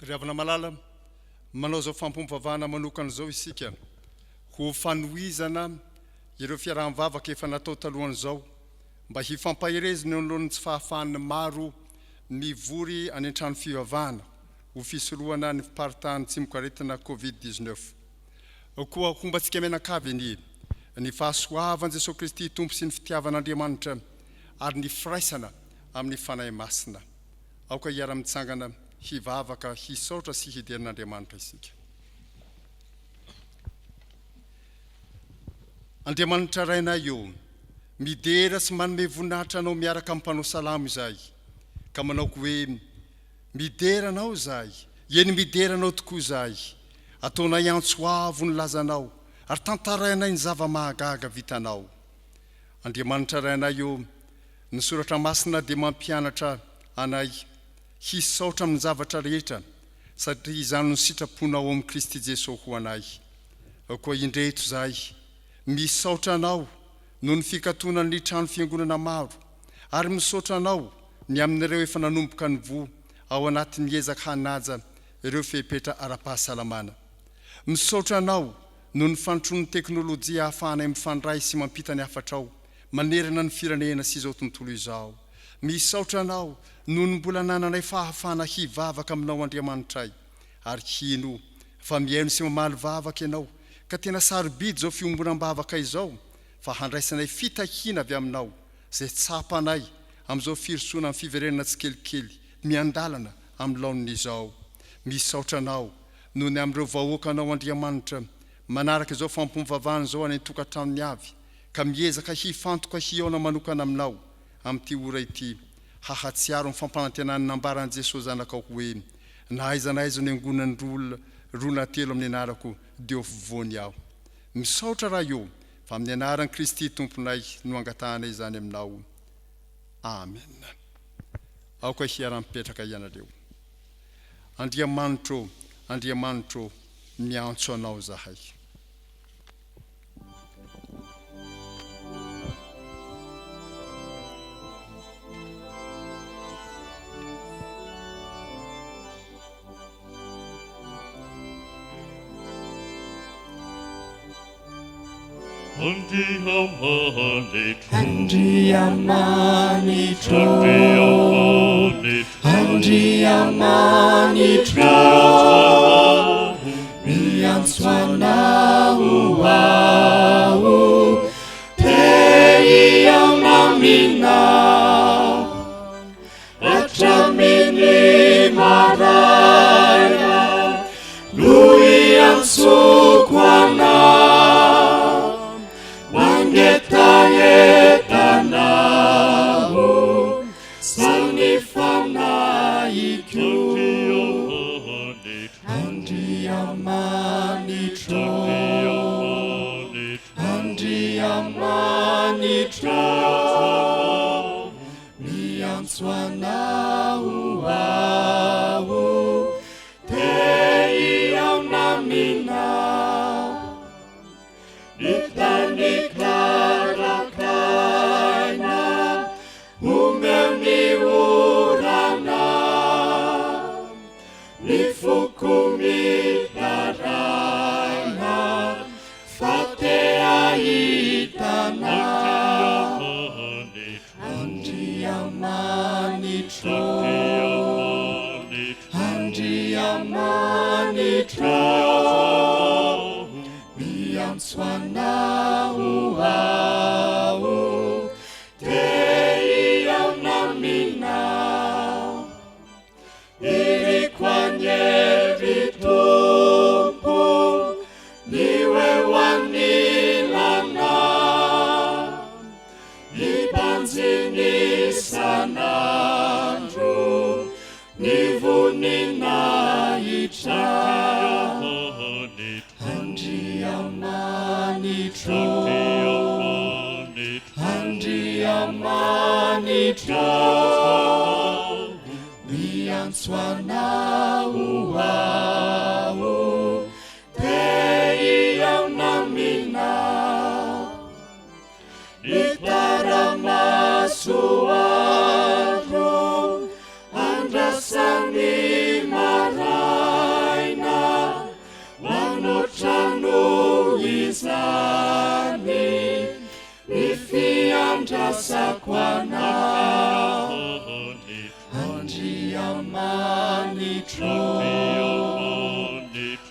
Ry havana malala, manao izao fampom-pivavahana manokana izao isika ho fanohizana ireo fiaraha-mivavaka efa natao talohan'izao mba hifampaherezana eo anoloan'ny tsy fahafahan'ny maro mivory any an-trano fivavahana ho fisorohana ny fiparitahan'ny tsimokaretina Covid 19. Koa homba antsika mianakavy anie ny fahasoavan'i Jesoa Kristy Tompo sy ny fitiavan'Andriamanitra ary ny firaisana amin'ny Fanahy Masina. Aoka hiara-mitsangana hivavaka, hisaotra sy hidera an'Andriamanitra isika. Andriamanitra Rainay ô, midera sy manome voninahitra Anao miaraka amin'ny mpanao salamo izahay, ka manao hoe, Midera Anao izahay, eny midera Anao tokoa izahay. Ataonay antso avo ny lazanao, ary tantarainay ny zava-mahagaga vitanao. Andriamanitra Rainay ô, ny Soratra Masina dia mampianatra anay hisaotra amin'ny zavatra rehetra, satria izany no sitraponao ao amin'i Kristy Jesoa ho anay. Koa indreto izahay, misaotra Anao noho ny fikatonan'ny trano fiangonana maro, ary misaotra Anao ny amin'ireo efa nanomboka nivoha ao anatin'ny ezaka hanaja ireo fepetra ara-pahasalamana. Misaotra Anao noho ny fandrosoan'ny teknolojia ahafahanay mifandray sy mampita ny hafatrao manerana ny firenena sy izao tontolo izao. Misaotra Anao noho ny mbola anananay fahafahana hivavaka Aminao Andriamanitray ary hino fa mihaino sy mamaly vavaka Ianao ka tena sarobidy izao fiombonam-bavaka izao fa handraisanay fitahiana avy Aminao izay tsapanay amin'izao firosoana amin'ny fiverenana tsikelikely miandalana amin'ny laoniny izao. Misaotra Anao noho ny amin'ireo vahoakanao Andriamanitra manaraka izao fampom-vavahana izao any an-tokantranony avy ka miezaka hifantoka hihaona manokana Aminao amin'ity ora ity hahatsiaro ny fampanantenana nambaran'i Jesoa Zanakao hoe, Na aiza na aiza no iangonan'ny roa olona roa na telo amin'ny anarako dia eo afovoany Aho. Misaotra Ray ô, fa amin'ny anaran'i Kristy Tomponay no angatahanay izany Aminao. Amen. Aoka hiara-mipetraka ianareo. Andriamanitro ô, Andriamanitro ô, miantso Anao izahay. Andriamanitro, Andriamanitro, miantso Anao aho, te hihaona aminao hatramin'ny maraina no hiantsoko Anao, mangetaheta Anao sy ny fanahiko. Andriamanitro, Andriamanitro, miantso Anao aho, te hihaona aminao. Ny tany karakaina, omeo ny orana. Ny foko mitaraina fa te hahita Anao. Andriamanitro, Andriamanitro, miantso Anao aho, te hihaona aminao. Iriko anie ry Tompo ny ho eo anilanao, Hibanjiny isan'andro ny voninahitra. Andriamanitro, Andriamanitro, miantso Anao aho, te hihaona aminao. Ny tara-masoandro andrasan'ny maraina. andrasako anao Andriamanitro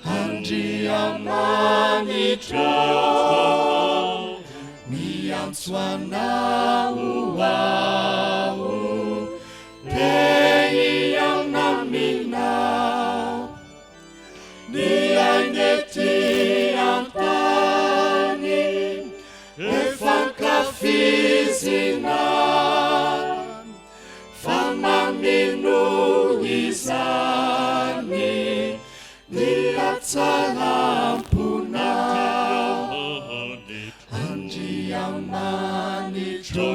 Andriamanitro Miantso anao aho Te hihaona aminao Ny aina ety an-tany efa ankafizina Fa mamy noho izany ny hatsaram-ponao Andriamanitro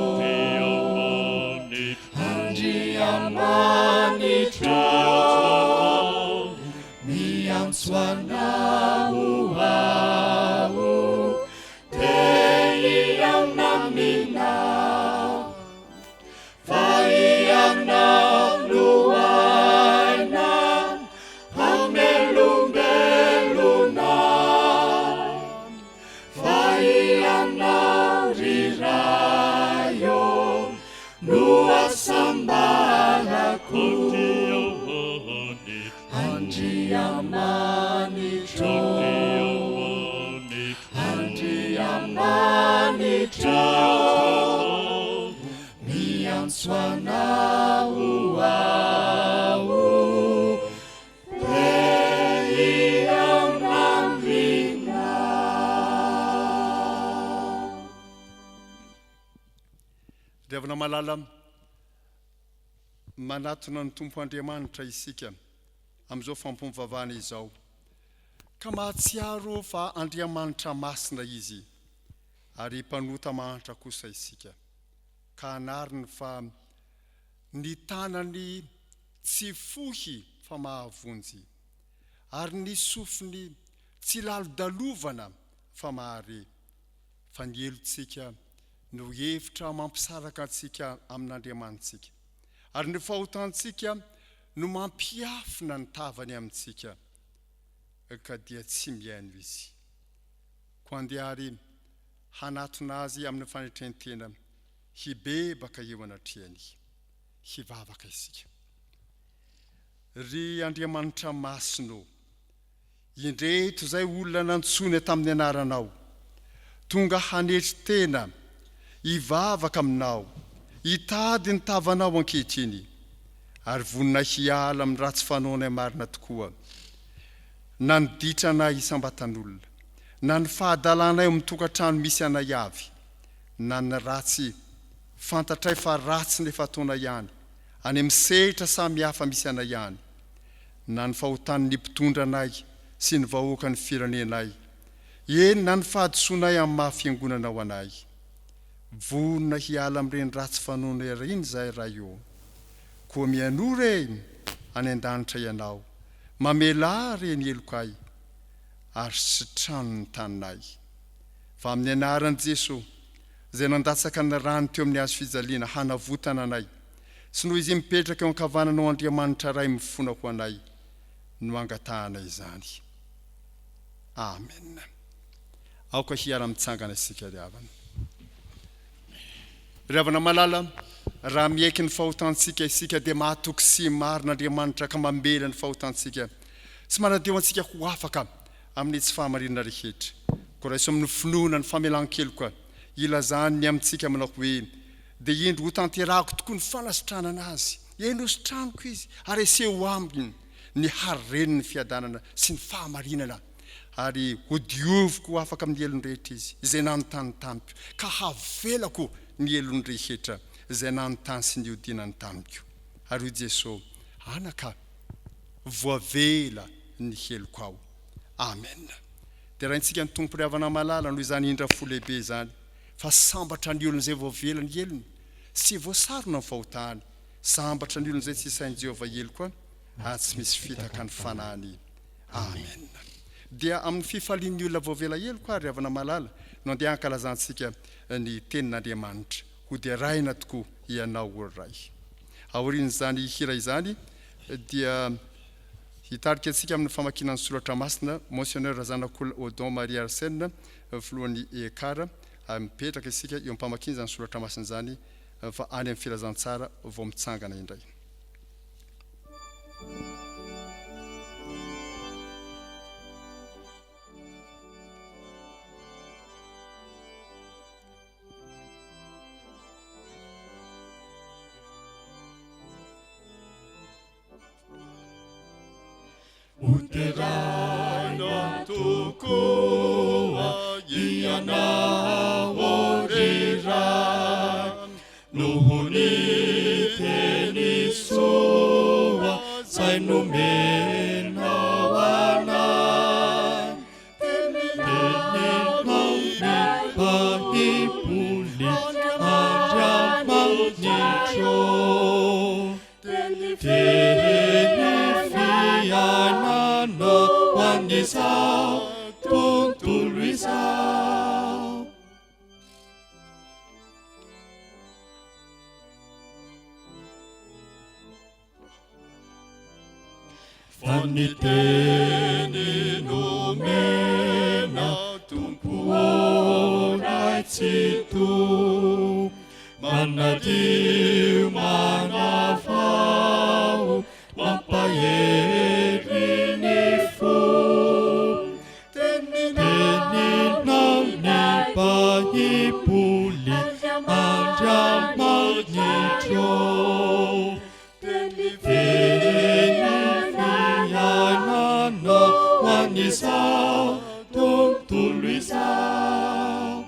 Andriamanitro Miantso anao aho Te hihaona aminao Fa ianao no aina hamelombelona Fa ianao ry Ray ô no hasambarako Andriamanitro Andriamanitro Miantso anao aho Te hihaona aminao. Ry havana malala, manatona ny Tompo Andriamanitra isika amin'izao fampivavahana izao, ka mahatsiaro fa Andriamanitra masina Izy, ary mpanota mahantra kosa isika, ka anariny fa ny tanany tsy fohy fa mahavonjy, ary ny sofiny tsy lalodalovana fa mahare, fa ny helotsika no hevitra mampisaraka antsika amin'Andriamanitsika, ary ny fahotantsika no mampiafina ny tavany amintsika, ka dia tsy mihaino Izy. Koa andeha àry hanatona Azy amin'ny fanetren-tena, hibebaka eo anatrehany. Hivavaka isika. Ry Andriamanitra masina ô, Indreto izay olona nantsoina tamin'ny anaranao, tonga hanetry tena, hivavaka aminao, hitady ny tavanao ankehitriny, ary vonona hiala amin'ny ratsy fanaonay marina tokoa, na ny ditranay isam-batan'olona, na ny fahadalanay ao amin'ny tokantrano misy anay avy, na ny ratsy fantatray fa ratsy nefa ataonay ihany, any amin'ny sehatra samihafa misy anay any. na ny fahotan'ny mpitondra anay sy ny vahoakan'ny firenenay, eny na ny fahadisoanay amin'ny maha fiangonanao anay. Vonona hiala amin'ireny ratsy fanaonay ireny izahay Ray ô. Koa mihainoa re any an-danitra Ianao, mamelà re ny helokay ary sitrano ny taninay. Fa amin'ny anaran'i Jesoa, izay nandatsaka ny rany teo amin'ny hazo fijaliana hanavotana anay, Tsy noho izy mipetraka eo ankavananao Andriamanitra Ray mifona ho anay no angatahana izany. Amen. Aoka hiara-mitsangana isika ry havana. Ry havana malala, raha miaiky ny fahotantsika isika dia mahatoky sy marina Andriamanitra ka mamela ny fahotantsika sy manadio antsika ho afaka amin'ny tsy fahamarinana rehetra. Koa raiso amin'ny finoana ny famelan-keloka ilazany ny amintsika manao hoe Dia indro hotanterahako tokoa ny fanasitranana azy, eny hositraniko izy, ary haseho aminy ny haren'ny fiadanana sy ny fahamarinana, ary hodioviko ho afaka amin'ny helony rehetra izy, izay nanontany tamiko, ka havelako ny helony rehetra izay nanontany sy nihodinany tamiko. Ary hoy Jeso, Anaka, voavela ny helokao. Amena. Deraintsika ny Tompo ry havana malala noho izany indra fo lehibe izany. Fa sambatra ny olona izay voavela ny helony sy voasarona ny fahotany. Sambatra ny olona izay tsy isain'i Jehovah heloka ary tsy misy fitaka ny fanahiny. Amena. Dia amin'ny fifalian'ny olona voavela heloka ary havana malala no andeha hankalazantsika ny Tenin'Andriamanitra. Hoderaina tokoa Ianao, ô Ray. Aorian'izany hira izany dia hitarika antsika amin'ny famakiana ny Soratra Masina Monseigneur Razanakola Odon Marie Arsène, filohan'ny ECAR. Mipetraka isika eo am-pamakiana izany soratra masina izany fa any amin'ny filazantsara vao mitsangana indray. Hoderaina tokoa Ianao ry Ray, noho ny teny soa izay nomenao anay. Teninao ny Baiboly, Andriamanitro. Teny fiainana ho an'izao tontolo izao. Fa ny teny nomena Tompo ô Ray Tsitoha, Manadio manavao, mampahery ny fo. Teninao ny Baiboly, Andriamanitro. Teny fiainana ho an'izao tontolo izao.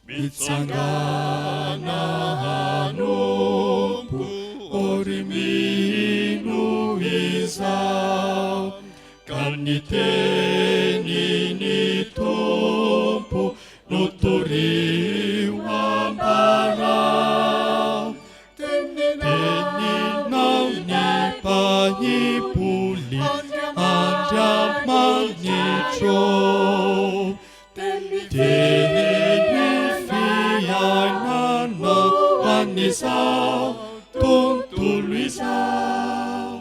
Mitsangàna hanompo, ô ry mino izao, ka ny tenin'ny Tompo no torio ambarao. Teninao ny Baiboly, Andriamanitro. Teny fiainana ho an'izao tontolo izao.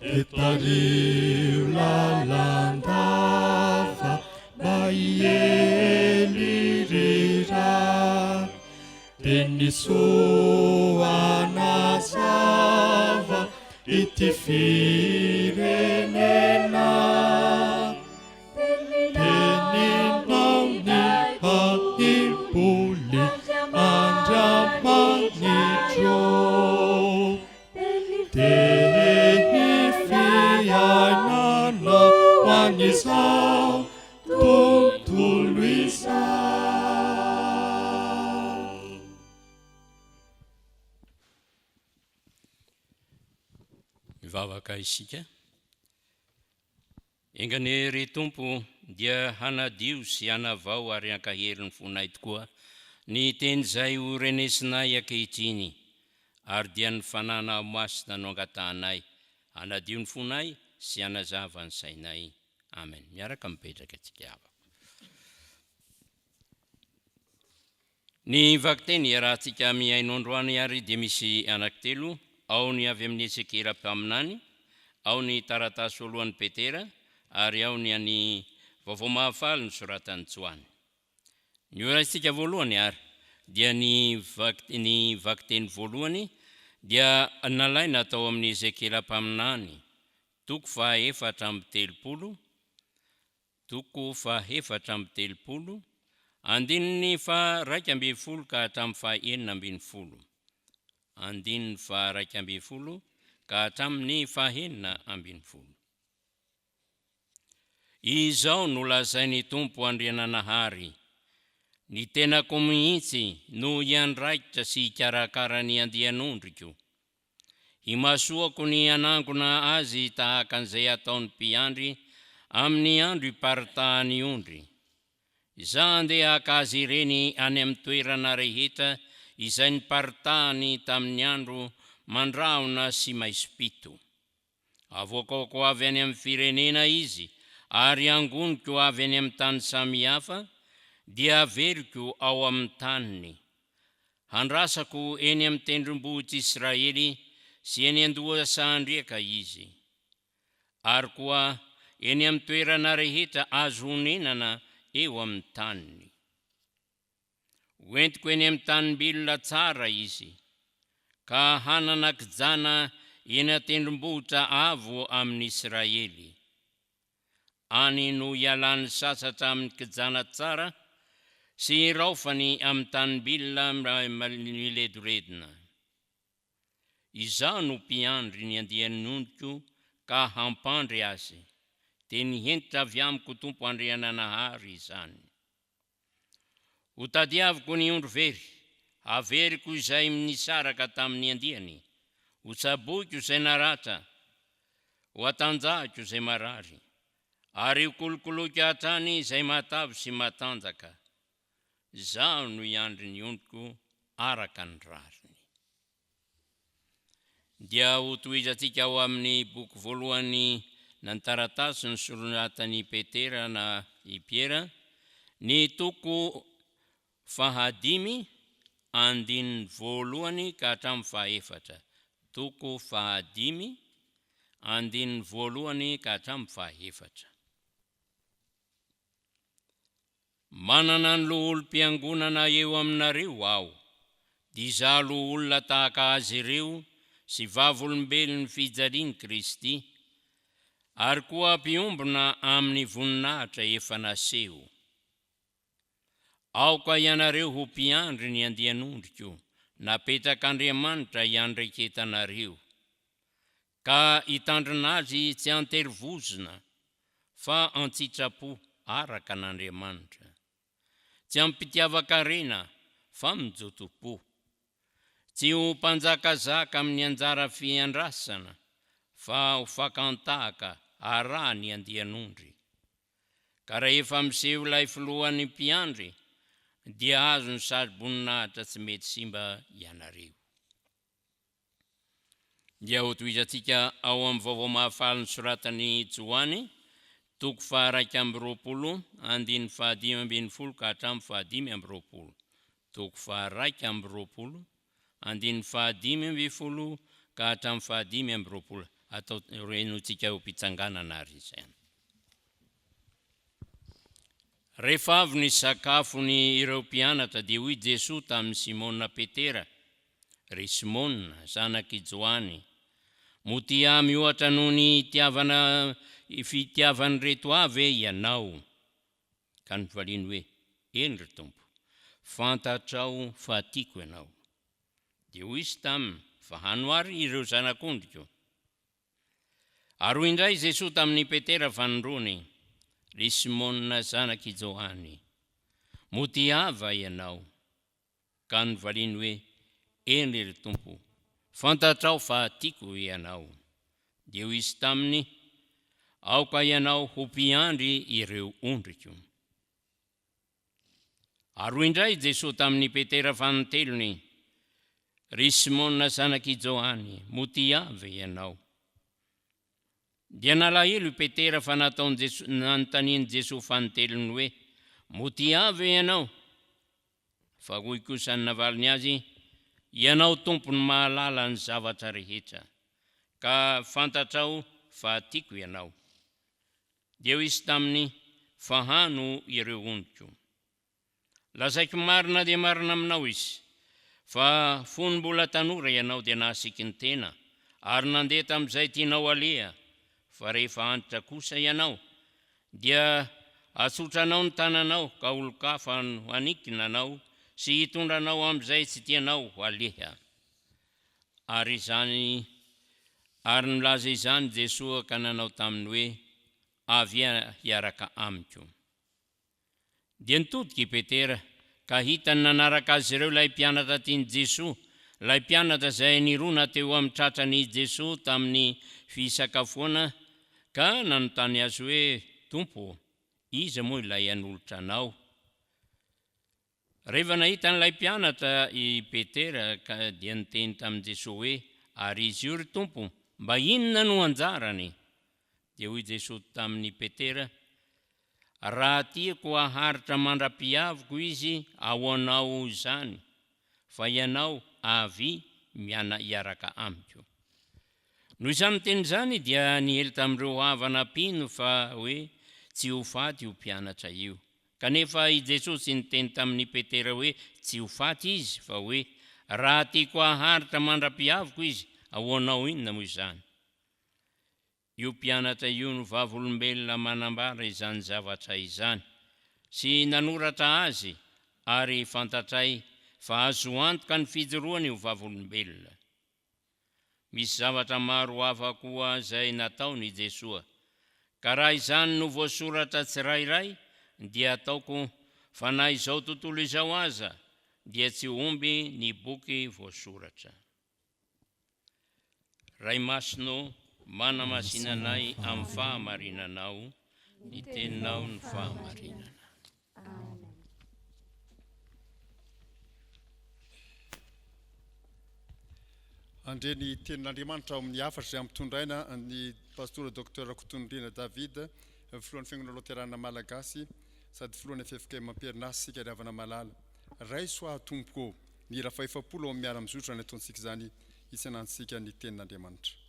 Dia tariho lalandava mba hiely ry Ray. Dia ny soa nazava ity firenena. Teninao ny Baiboly, Andriamanitro. Teny fiainana ho an'izao tontolo izao. Mivavaka isika. Enga anie ry Tompo dia hanadio sy hanavao ary hankahery ny fonay tokoa ny teny izay ho renesinay ankehitriny, ary dia ny Fananao Masina no angatahanay hanadio ny fonay sy hanazava ny sainay. Amen. Miaraka mipetraka tsika havako. Ny vakiteny iarahantsika mihaino androany ary dia misy anankitelo, ao ny avy amin'i Ezekiela mpaminany, ao ny taratasy voalohan'i Petera, ary ao ny an'ny Vaovao Mahafaly nosoratan'i Joany. Ny horaisintsika voalohany ary dia ny ny vakiteny voalohany dia nalaina tao amin'i Ezekiela mpaminany, toko faha 34, Toko faha-34, andininy faha-11 ka hatramin'ny faha-16. Andininy faha-11 ka hatramin'ny faha-16. Izao no lazain'ny Tompo Andriananahary, Ny tenako mihitsy no hiandraikitra sy hikarakara ny andian'ondriko. Himasoako ny hanangona azy tahaka an'izay ataon'ny mpiandry amin'ny andro iparitahan'ny ondry. Izaho handeha haka azy ireny any amin'ny toerana rehetra izay niparitahany tamin'ny andro mandrahona sy maizim-pito. Avoakako avy any amin'ny firenena izy. ary hangoniko avy any amin'ny tany samihafa, dia haveriko ao amin'ny taniny. Handrasako eny amin'ny tendrombohitr'i Israely sy eny an-dohasahan-driaka izy. Ary koa eny amin'ny toerana rehetra azo honenana eo amin'ny taniny. Ho entiko eny amin'ny tanim-bilona tsara izy, ka hanana kijana eny an-tendrombohitra avo amin'i Israely. Any no hialany sasatra amin'ny kijana tsara sy hiraofany amin'ny tanim-bilona miledoledona. Izaho no mpiandry ny andian'ondriko ka hampandry azy. Teny hentitra avy amiko Tompo Andriananahary izany. Ho tadiaviko ny ondry very, haveriko izay nisaraka tamin'ny andiany, ho tsaboiko izay naratra, ho atanjahiko izay marary, ary ho kolokoloiko hatrany izay matavy sy matanjaka. Izaho no hiandry ny ondriko araka ny rariny. Dia hotohizantsika ao amin'ny boky voalohany na ny taratasy nosoratan'i Petera na i Piera, ny toko fahadimy, andininy voalohany ka hatramin'ny fahefatra. Toko fahadimy, andininy voalohany ka hatramin'ny fahefatra. Manana ny loholom-piangonana eo aminareo aho, dia izaho loholona tahaka azy ireo sy vavolombelon'ny fijalian'i Kristy, ary koa mpiombona amin'ny voninahitra efa naseho. Aoka ianareo ho mpiandry ny andian'ondriko napetrak'Andriamanitra hiandraiketanareo, ka hitandrina azy tsy an-terivozona fa an-tsitrapo araka an'Andriamanitra, tsy amim-pitiavan-karena fa amin-jotom-po, tsy ho mpanjakazaka amin'ny anjara fiandrasana fa ho fakan-tahaka arahan'ny andian'ondry. Ka rahefa miseho ilay filohan'ny mpiandry dia hahazo ny saroboninahitra tsy mety simba ianareo. Dia hotohizantsika ao amin'ny Vaovao Mahafaly nosoratan'i Joany, toko faha-21, andininy faha-15 ka hatramin'ny faha-25. Toko faha-21, andininy faha-15 ka hatramin'ny faha-25. Atao henointsika eo am-pitsanganana àry izany. Rehefa avy nisakafo ny ireo mpianatra dia hoy Jesoa tamin'i Simona Petera, Ry Simona, zanak'i Joany, moa tia ahy mihoatra noho ny itiavana fitiavan'ireto ahy ve ianao? Ka novaliany hoe, Eny, ry Tompo, fantatrao fa tiako ianao. Dia hoy Izy taminy, Fahano àry ireo zanak'ondriko. Ary hoy indray Jesoa tamin'i Petera fanindroany, Ry Simona zanak'i Joany, moa tia ahy va ianao? Ka novaliany hoe, Eny, ry Tompo, fantatrao fa tiako ianao. Dia hoy Izy taminy, Aoka ianao ho mpiandry ireo ondriko. Ary hoy indray Jesoa tamin'i Petera fanintelony, Ry Simona zanak'i Joany, moa tia Ahy ve ianao? Dia nalahelo i Petera fa nataon'i Jesoa, nanontanian'i Jesoa fanintelony hoe, Moa tia Ahy ve ianao? Fa hoy kosa ny navaliny azy, Ianao Tompo no mahalala ny zavatra rehetra, ka fantatrao fa tiako Ianao. Dia hoy izy taminy, Fahano ireo ondriko. Lazaiko marina dia marina aminao izy, fa fony mbola tanora ianao dia nahasiky ny tena, ary nandeha tamin'izay tianao haleha, fa rehefa antitra kosa ianao, dia hatsotranao ny tananao ka olon-kafa no hanikina anao sy hitondra anao amin'izay tsy tianao haleha. Ary izany, ary nilaza izany Jesoa ka nanao taminy hoe, Avia hiaraka amiko. Dia nitodika i Petera, ka hitany nanaraka azy ireo ilay mpianatra tian'i Jesoa, ilay mpianatra izay nirona teo amin'ny tratran'i Jesoa tamin'ny fisakafoana, ka nanontany azy hoe, Tompo ô, iza moa ilay hanolotra Anao? Rehefa nahita an'ilay mpianatra i Petera ka dia niteny tamin'i Jesoa hoe, Ary izy io, ry Tompo, mba inona no anjarany? Dia hoy Jesoa tamin'i Petera, Raha tiako haharitra mandra-piaviko izy ahoanao izany fa ianao avy miana hiaraka amiko. Noho izany teny izany dia niely tamin'ireo havana mpino fa hoe tsy ho faty io mpianatra io. Kanefa i Jesosy niteny tamin'i Petera hoe tsy ho faty izy fa hoe raha tiako haharitra mandra-piaviko izy ahoanao inona moa izany? Io mpianatra io no vavolombelona manambara izany zavatra izany sy nanoratra azy ary fantatray fa azo antoka ny fijoroany ho vavolombelona. Misy zavatra maro hafa koa izay nataon' i Jesoa, ka raha izany no voasoratra tsirairay dia ataoko fa na izao tontolo izao aza dia tsy omby ny boky voasoratra. Ray Masina ô, manamasina anay amin'ny fahamarinanao, ny Teninao no fahamarinana. Handre ny Tenin'Andriamanitra ao amin'ny hafatra izay ampitondraina ny Pastora Docteur Rakotonirina David, Filohan'ny Fiangonana Loterana Malagasy sady Filohan'ny ffkm Amperinasa isika ry havana malala. Raiso aho Tompoko ô! Ny hira fahefapolo ao amin'ny Miara-mizotra ny ataontsika izany hitsenantsika ny Tenin'Andriamanitra.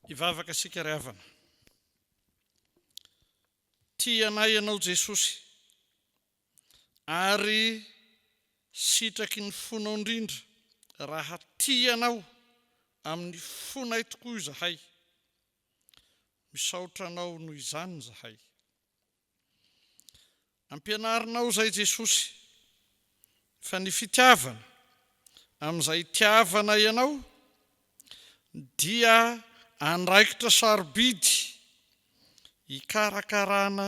Hivavaka isika ry havana. Tia anay Ianao Jesosy, ary sitraky ny fonao indrindra raha tia Anao amin'ny fonay tokoa izahay. Misaotra Anao noho izany izahay. Ampianarinao izay Jesosy fa ny fitiavana amin'izay itiavana ianao dia andraikitra sarobidy hikarakarana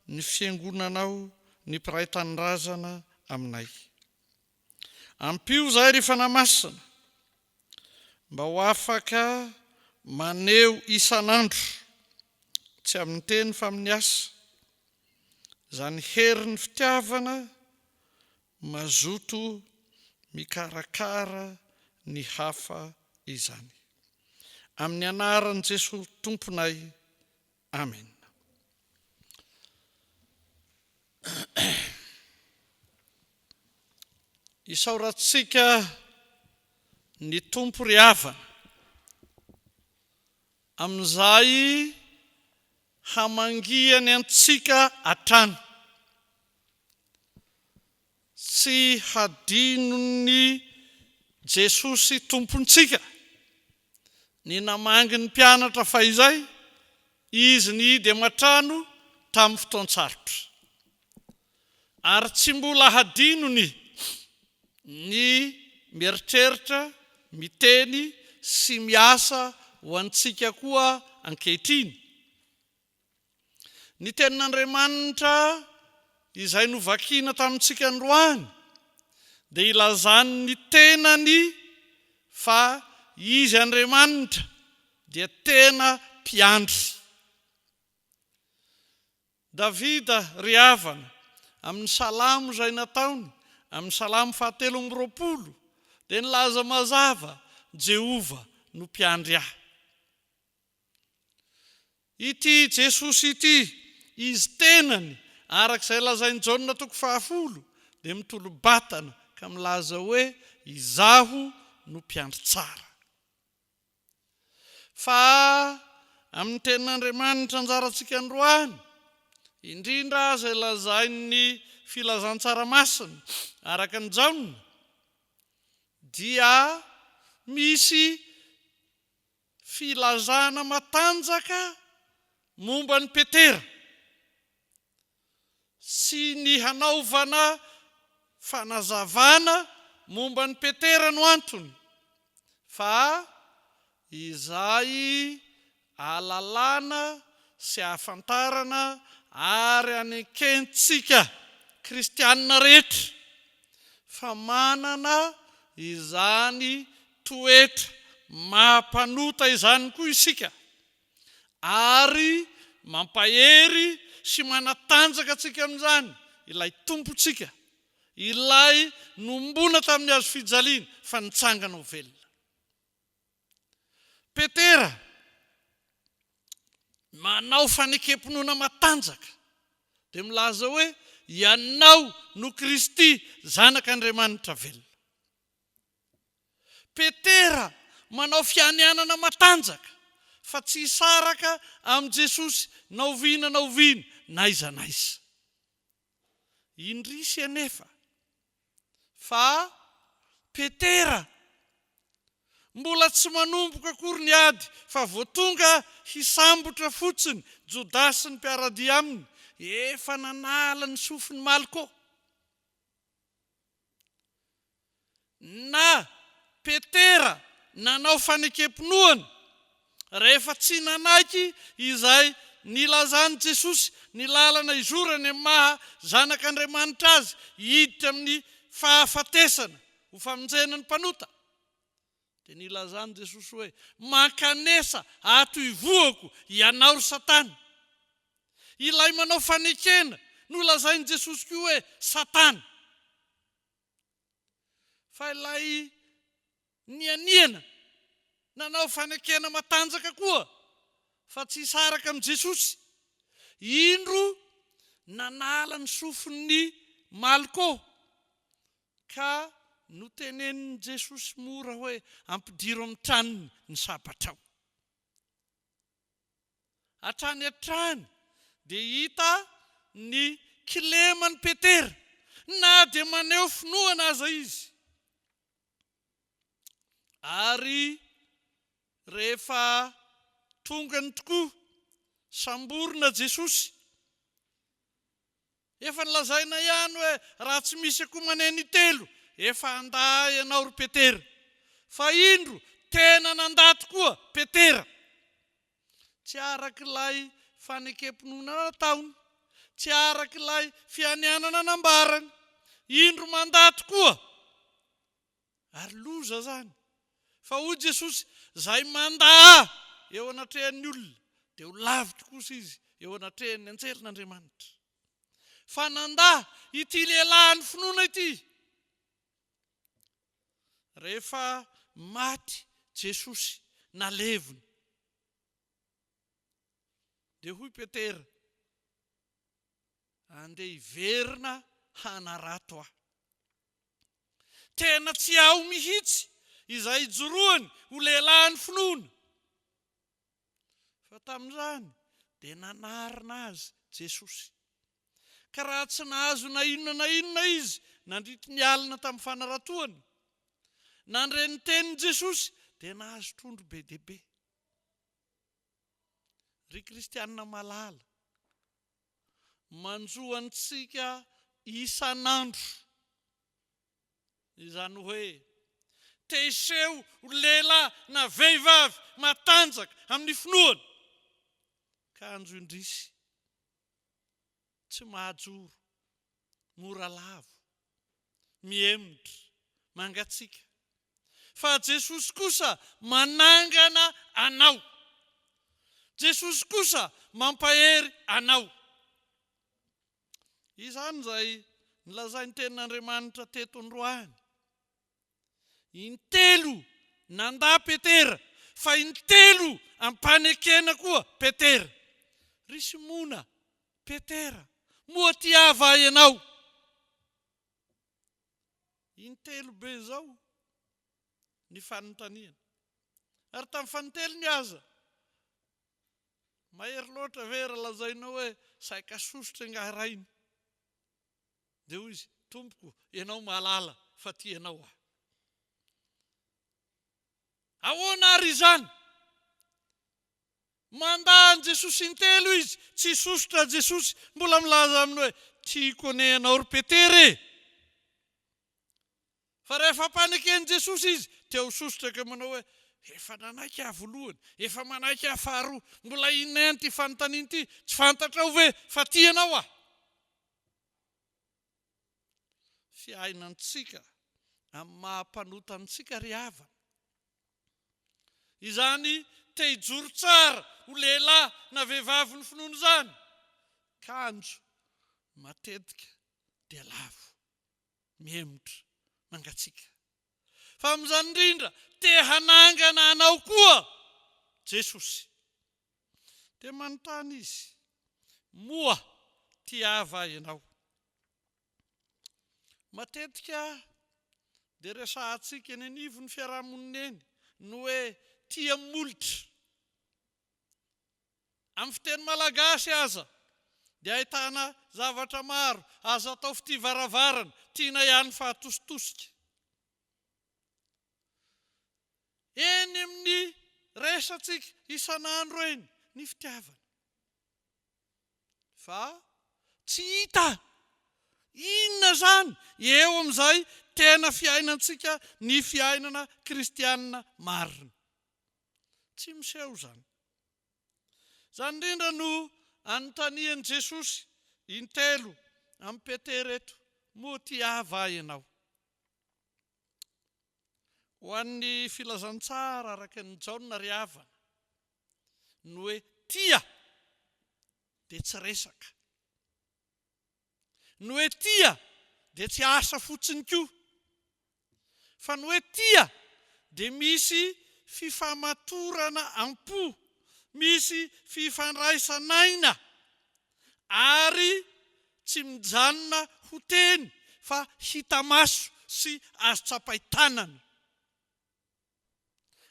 ny fiangonanao ny mpiray tanindrazana aminay. Ampio izahay ry Fanahy Masina mba ho afaka maneho isan'andro, tsy amin'ny teny fa amin'ny asa, izany herin'ny fitiavana mazoto mikarakara ny hafa izany. Amin'ny anaran'i Jesoa Tomponay, Amena. Isaorantsika ny Tompo ry havana amin'izay hamangiany antsika hatrany. Tsy hadinon'i Jesosy Tompontsika ny namangy ny mpianatra fahizay, Izy nihidy aman-trano tamin'ny fotoan-tsarotra. Ary tsy mbola hadinony ny mieritreritra, miteny sy miasa ho antsika koa ankehitriny. Ny Tenin'Andriamanitra izay novakina tamintsika androany dia ilazany ny tenany fa Izy Andriamanitra dia tena mpiandry. Davida ry havana, amin'ny salamo izay nataony, amin'ny salamo fahatelo 23, dia nilaza mazava, Jehovah no mpiandry ahy. Ity Jesosy ity, Izy tenany, araka izay lazain'i Jaona toko fahafolo, dia mitolo-batana ka milaza hoe, Izaho no mpiandry tsara. Fa amin'ny tenin'Andriamanitra anjarantsika androany, indrindra izay lazain'ny Filazantsara Masina araka an'i Jaona, dia misy filazana matanjaka momba an'i Petera sy ny hanaovana fanazavana momba an'i Petera no antony fa izay ahalalana sy ahafantarana ary anekentsika kristianina rehetra fa manana izany toetra maha mpanota izany koa isika ary mampahery sy manatanjaka antsika amin'izany ilay Tompontsika, ilay nombona tamin'ny hazo fijaliana fa nitsangana ho velona. Petera manao fanekem-pinoana matanjaka dia milaza hoe ianao no Kristy Zanak'Andriamanitra velona. Petera manao fianianana matanjaka fa tsy hisaraka amin'i Jesosy na oviana na oviana, na aiza na aiza. Indrisy anefa fa Petera mbola tsy manomboka akory ny ady fa vao tonga hisambotra fotsiny Jodasy sy ny mpiara-dia aminy, efa nanala ny sofin'i Malko. Na Petera nanao fanekem-pinoana rehefa tsy nanaiky izay nilazan'i Jesosy ny lalana hizorany amin'ny maha Zanak'Andriamanitra azy hiditra amin'ny fahafatesana ho famonjena ny mpanota, dia nilazan'i Jesosy hoe, Mankanesa ato ivohoko ianao ry Satana. Ilay manao fanekena nolazain'i Jesosy koa hoe Satana. Fa ilay nianiana nanao fanekena matanjaka koa fa tsy hisaraka amin'i Jesosy, indro nanala ny sofin'i Malko ka notenenin'i Jesosy mora hoe, Ampidiro amin'ny tranony ny sabatrao. Hatrany hatrany dia hita ny kileman'i Petera, na dia maneho finoana aza izy. Ary rehefa tongany tokoa. Samborina Jesosy. Efa nolazaina ihany hoe raha tsy misy akoho maneno intelo, efa handà ianao ry Petera. Fa indro tena nandà tokoa Petera. Tsy araka ilay fanekem-pinoana nataony, tsy araka ilay fianianana nambarany. Indro mandà tokoa. Ary loza izany. Fa hoy Jesosy, Izay mandà Ahy eo anatrehan'ny olona, dia ho laviko kosa izy eo anatrehan'ny anjelin'Andriamanitra. Fa nandà ity lehilahin'ny finoana ity. Rehefa maty Jesosy, nalevina, dia hoy Petera, Andeha hiverina hanarato aho. Tena tsy ao mihitsy izay ijoroany ho lehilahin'ny finoana. Fa tamin'izany dia nanarina azy Jesosy. Ka raha tsy nahazo na inona na inona izy nandritry ny alina tamin'ny fanaratoany, nandre ny tenin'i Jesosy dia nahazo trondro be dia be. Ry kristianina malala, manjo antsika isan'andro. Izany hoe te hiseho ho lehilahy na vehivavy matanjaka amin'ny finoana, kanjo indrisy tsy mahajoro, mora lavo, mihemotra, mangatsiaka. Fa Jesosy kosa manangana anao. Jesosy kosa mampahery anao. Izany izay nolazain'ny Tenin'Andriamanitra teto androany. Intelo nandà Petera, fa intelo ampanekena koa Petera. Ry Simona, Petera, moa tia va ianao? Intelo be izao ny fanontaniana. Ary tamin'ny fanintelony aza, mahery loatra ve raha lazainao hoe saika sosotra ingahy rainy? Dia hoy izy, Tompoko, ianao mahalala fa tia anao aho. Ahoana àry izany? Mandà an'i Jesosy intelo izy, tsy sosotra Jesosy, mbola milaza aminy hoe, Tiako anie ianao ry Petera e! Fa rehefa ampaneken'i Jesosy izy, te ho sosotra ka manao hoe, Efa nanaiky aho voalohany, efa manaiky aho faharoa, mbola inona ihany ity fanontaniana ity, tsy fantatrao ve fa tia anao aho? Fiainantsika amin'ny maha mpanota antsika ry havana. Izany te hijoro tsara ho lehilahy na vehivavy ny finoana izany, kanjo matetika dia lavo, mihemotra, mangatsiaka. Fa amin'izany indrindra te hanangana anao koa Jesosy. Dia manontany izy, Moa tia va ianao? Matetika dia resahantsika eny anivon'ny fiarahamonina eny ny hoe tia molotra. Amin'ny fiteny malagasy aza dia ahitana zavatra maro, aza atao fitia varavarana, tiana ihany fa atositosika. Eny amin'ny resatsika isan'andro eny ny fitiavana. Fa tsy hita inona izany eo amin'izay tena fiainantsika ny fiainana kristianina marina. Tsy miseho izany. Izany indrindra no anontanian'i Jesosy intelo amin'i Petera eto, Moa tia Ahy va ianao? Ho an'ny filazantsara araka an'i Jaona ry havana, ny hoe tia dia tsy resaka. Ny hoe tia dia tsy asa fotsiny koa. Fa ny hoe tia dia misy fifamatorana am-po, misy fifandraisan'aina ary tsy mijanona ho teny fa hita maso sy azo tsapain-tanana.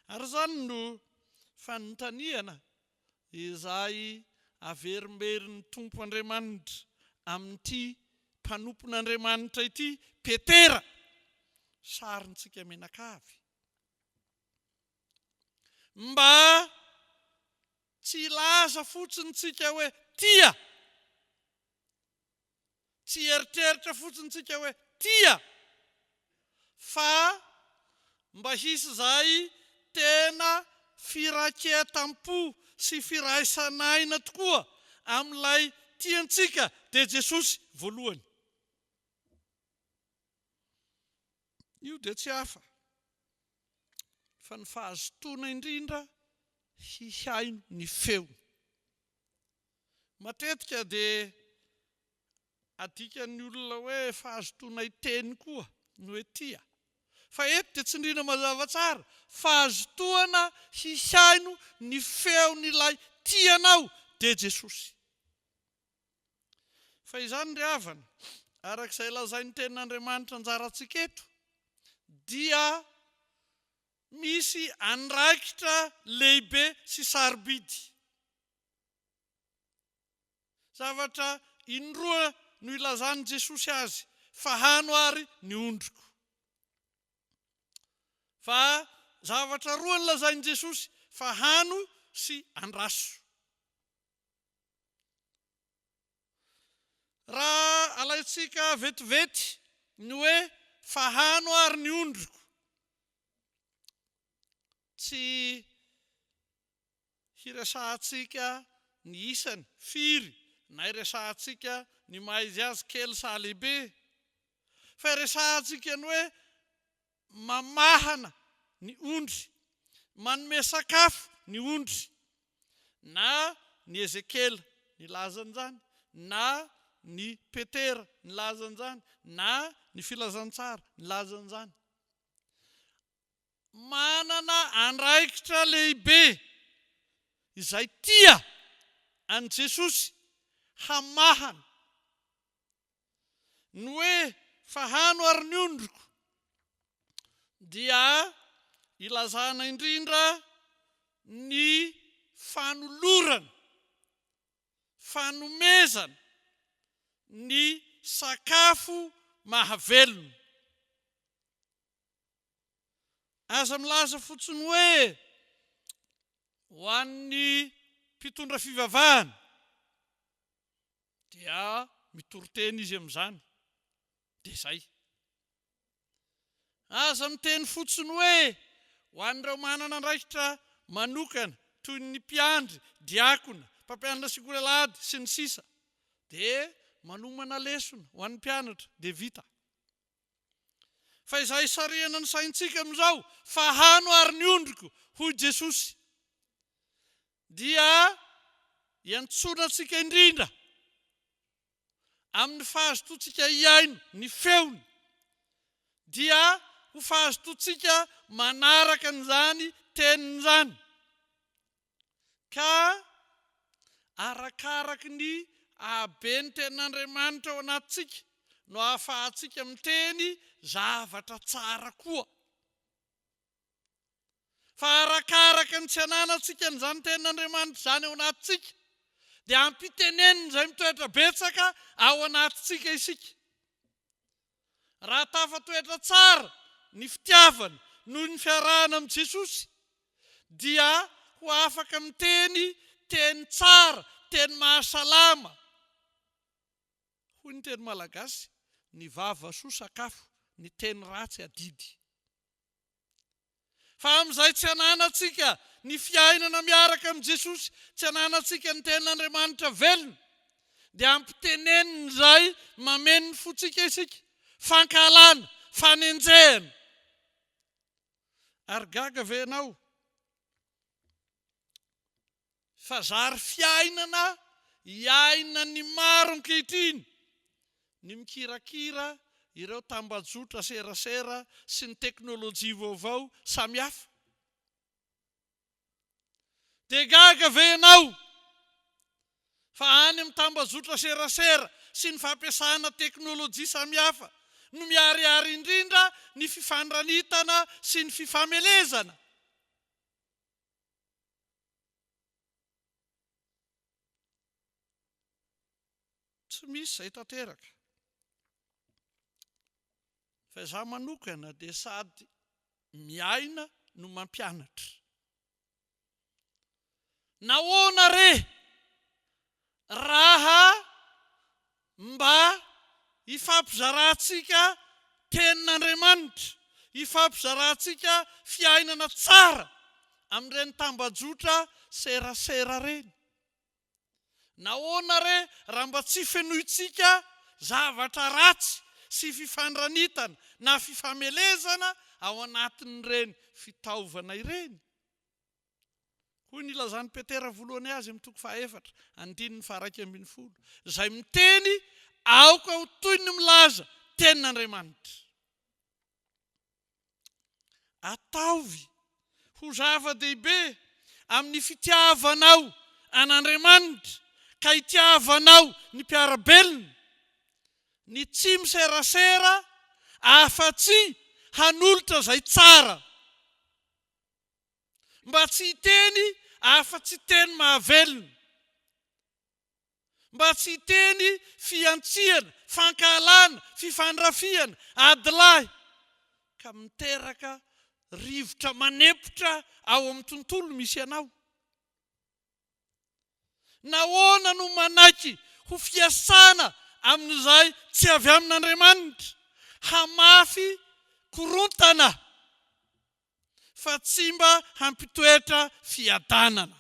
Ary izany no fanontaniana izay averimberin'ny Tompo Andriamanitra amin'ity mpanompon'Andriamanitra ity, Petera, sarintsika mianakavy. Mba. Tsy hilaza fotsiny tsika hoe tia. Tsy hieritreritra fotsiny tsika hoe tia fa mba hisy izay tena firaiketam-po sy firaisan'aina tokoa amin'ilay tiantsika dia Jesosy voalohany. Io dia tsy hafa fa ny fahazotoana indrindra hihaino ny feony. Matetika dia adikan'ny olona hoe fahazotoana hiteny koa ny hoe tia. Fa eto dia tsindriana mazava tsara, fahazotoana hihaino ny feon'ilay tia anao dia Jesosy. Fa izany ry havana, araka izay lazain'ny tenin'Andriamanitra anjarantsika eto, dia misy andraikitra lehibe sy sarobidy. Zavatra indroa no ilazan'i Jesosy azy, Fahano àry ny ondriko. Fa zavatra roa no lazain'i Jesosy, Fahano sy andraso. Raha alaintsika vetivety ny hoe fahano ary ny ondriko, tsy hiresahantsika ny isany, firy, na hiresahantsika ny maha izy azy, kely sa lehibe, fa hiresahantsika ny hoe mamahana ny ondry, manome sakafo ny ondry, na ny Ezekiela nilaza an'izany, na ny Petera nilaza an'izany, na ny Filazantsara nilaza an'izany. Manana andraikitra lehibe izay tia an'i Jesosy hamahana Ny hoe fahano ary ny ondriko dia ilazana indrindra ny fanolorana, fanomezana ny sakafo mahavelona. Aza milaza fotsiny hoe ho an'ny mpitondra fivavahana. Dia mitory teny izy amin'izany. Dia izay. Aza miteny fotsiny hoe ho an'ireo manana andraikitra manokana toy ny mpiandry, diakona, mpampianatra sekoly alahady, sy ny sisa Dia manomana lesona ho an'ny mpianatra, dia vita. Fa izay isarihana ny saintsika amin'izao, fahano ary ny ondriko, hoy Jesosy. Dia iantsoana antsika indrindra amin'ny fahazotoantsika hihaino ny feony, dia ho fahazotoantsika manaraka an'izany teniny izany. Ka arakaraky ny hahaben'ny tenin'Andriamanitra ao anatintsika no ahafahantsika miteny zavatra tsara koa. Fa arakaraka ny tsy ananantsika an'izany tenin'Andriamanitra izany ao anatintsika, dia ampiteneniny izay mitoetra betsaka ao anatintsika isika. Raha tafatoetra tsara ny fitiavana noho ny fiarahana amin'i Jesosy, dia ho afaka miteny teny tsara, teny mahasalama. Hoy ny teny malagasy, ny vava soa sakafo, ny teny ratsy adidy. Fa amin'izay tsy ananantsika ny fiainana miaraka amin'i Jesosy, tsy ananantsika ny Tenin'Andriamanitra velona, dia ampiteneniny izay mameno ny fontsika isika, fankahalana, fanenjehana. Ary gaga ve ianao? Fa zary fiainana iainan'ny maro ankehitriny ny mikirakira ireo tambajotra serasera sy ny teknolojia vaovao samihafa. Dia gaga ve ianao fa any amin'ny tambajotra serasera sy ny fampiasana teknolojia samihafa no miharihary indrindra ny fifandranitana sy ny fifamelezana? Tsy misy izay tanteraka. Fa izaho manokana dia sady miaina no mampianatra. Nahoana re raha mba hifampizarantsika Tenin'Andriamanitra, hifampizarantsika fiainana tsara amin'ireny tambajotra serasera ireny? Nahoana re raha mba tsy fenointsika zavatra ratsy sy fifandranitana na fifamelezana ao anatin'ireny fitaovana ireny? Hoy ny ilazan'i Petera voalohany azy amin'ny toko fahaefatra, andininy faha-11, Izay miteny, aoka ho toy ny milaza tenin'Andriamanitra. Ataovy ho zava-dehibe amin'ny fitiavanao an'Andriamanitra ka itiavanao ny mpiara-belona, ny tsy miserasera afa-tsy hanolotra izay tsara. Mba tsy hiteny afa-tsy teny mahavelona. Mba tsy hiteny fihantsiana, fankahalana, fifandrafiana, adilahy, ka miteraka rivotra manempotra ao amin'ny tontolo misy anao. Nahoana no manaiky ho fiasana amin'izay tsy avy amin'Andriamanitra, hamafy korontana? fa tsy mba hampitoetra fiadanana.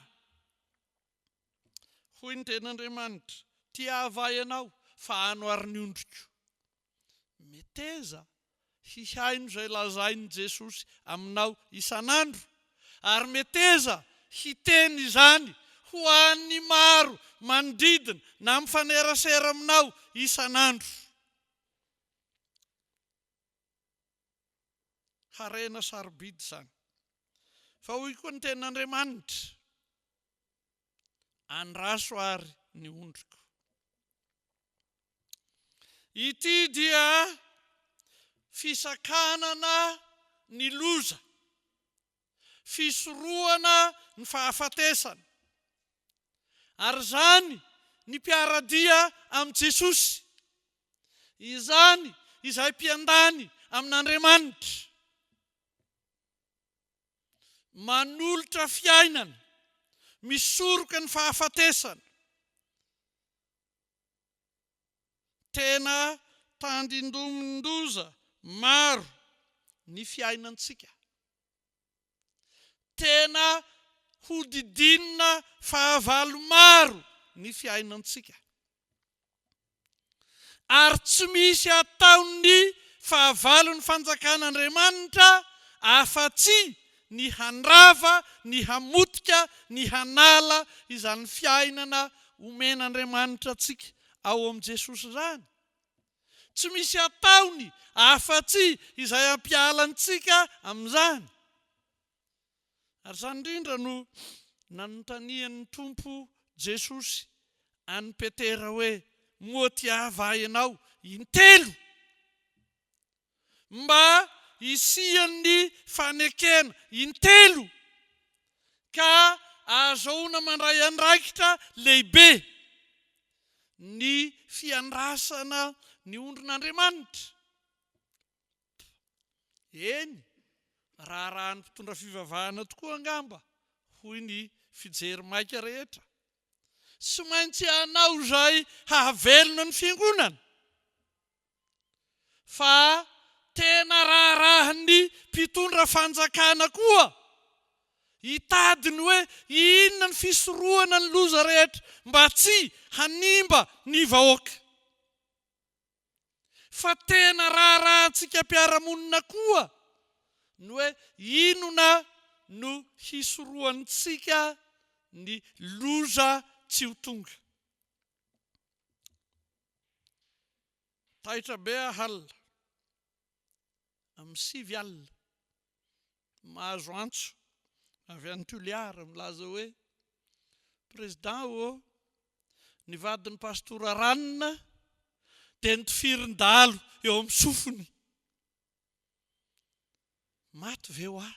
Hoy ny Tenin'Andriamanitra, Tiava Ahy ianao, fa ano àry ny ondriko. Meteza hihaino izay lazain'i Jesosy aminao isan'andro, ary meteza hiteny izany ho an'ny maro manodidina na mifanerasera aminao isan'andro. Harena sarobidy izany. Fa hoy koa ny tenin'Andriamanitra, Andraso àry ny ondriko. Ity dia fisakanana ny loza, fisorohana ny fahafatesana. Ary izany ny mpiara-dia amin'i Jesosy. Izany izay mpiandany amin'Andriamanitra. Manolotra fiainana, misoroka ny fahafatesana. Tena tandindomin-doza maro ny fiainantsika. Tena hodidinina fahavalo maro ny fiainantsika. Ary tsy misy ataon'ny fahavalon'ny fanjakan'Andriamanitra afa-tsy ny handrava, ny hamotika, ny hanala izany fiainana omen'Andriamanitra antsika ao amin'i Jesosy izany. Tsy misy ataony afa-tsy izay hampiala antsika amin'izany. Ary izany indrindra no nanontanian'ny Tompo Jesosy an'i Petera hoe, Moa tiava Ahy ianao intelo? Mba hisian'ny fanekena intelo ka ahazoana mandray andraikitra lehibe ny fiandrasana ny ondrin'Andriamanitra. Eny, raharahan'ny mpitondra fivavahana tokoa angamba, hoy ny fijery maika rehetra. Tsy maintsy hanao izay hahavelona ny fiangonana. Fa tena raharahan'ny mpitondra fanjakana koa hitady ny hoe inona ny fisorohana ny loza rehetra mba tsy hanimba ny vahoaka. Fa tena raharahantsika mpiara-monina koa ny hoe inona no hisorohantsika ny loza tsy ho tonga. Taitra be aho alina, amin'ny sivy alina, mahazo antso avy any Toliara milaza hoe, Président ô, ny vadin'ny Pastora Ranona dia notifirin-dahalo eo amin'ny sofiny. Maty ve hoa?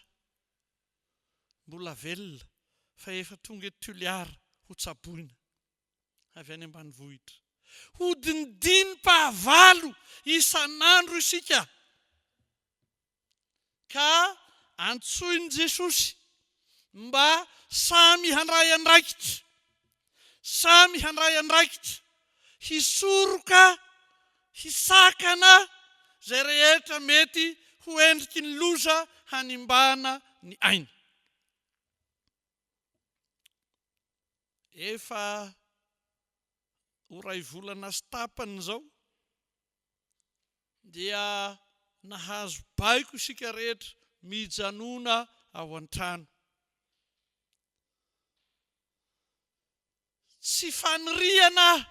Mbola velona fa efa tonga eto Toliara ho tsaboina. avy any ambanivohitra. Hodinidinim-pahavalo isan'andro isika, ka antsoin'i Jesosy. Mba samy handray andraikitra, samy handray andraikitra, hisoroka, hisakana izay rehetra mety ho endriky ny loza hanimbana ny aina. Efa ho iray volana sy tapany izao dia nahazo baiko isika rehetra mijanona ao an-trano. Tsy faniriana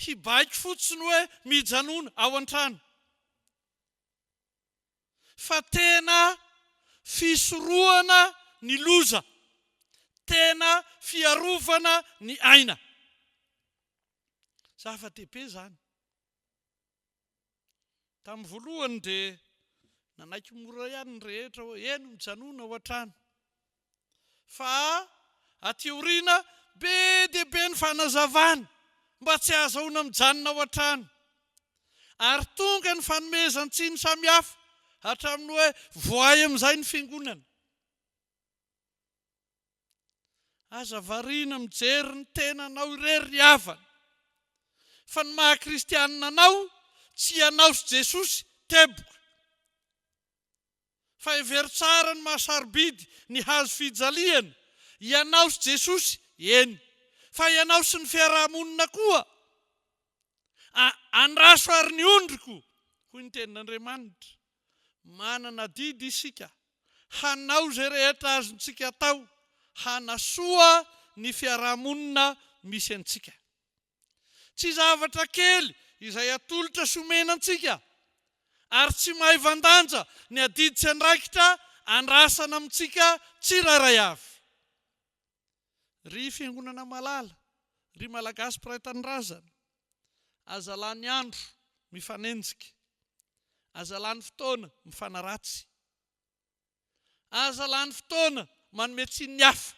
hibaiko fotsiny hoe mijanona ao an-trano fa tena fisorohana ny loza, tena fiarovana ny aina. Zava-dehibe izany. Tamin'ny voalohany dia nanaiky mora ihany ny rehetra hoe eny mijanona ao an-trano. Fa aty aoriana be dia be ny fanazavana mba tsy hahazahoana mijanona ao an-trano. Ary tonga ny fanomezan-tsiny samihafa hatramin'ny hoe voay amin'izay ny fiangonana. Aza variana mijery ny tenanao irery ry havana, fa ny maha kristianina anao tsy ianao sy Jesosy teboka. Fa hevero tsara ny maha sarobidy ny hazo fijaliana, ianao sy Jesosy, eny, fa ianao sy ny fiaraha-monina koa. A, andraso ary ny ondriko, hoy ny tenin'Andriamanitra. Manana adidy isika hanao izay rehetra azontsika atao hanasoa ny fiarahamonina misy antsika. Tsy zavatra kely izay atolotra sy omena antsika, ary tsy maivan-danja ny adidy sy andraikitra andrasana amintsika tsirairay avy. Ry Fiangonana malala, ry Malagasy mpiray tanindrazana, aza lany andro mifanenjika, aza lany fotoana mifanaratsy, aza lany fotoana manome tsiny ny hafa.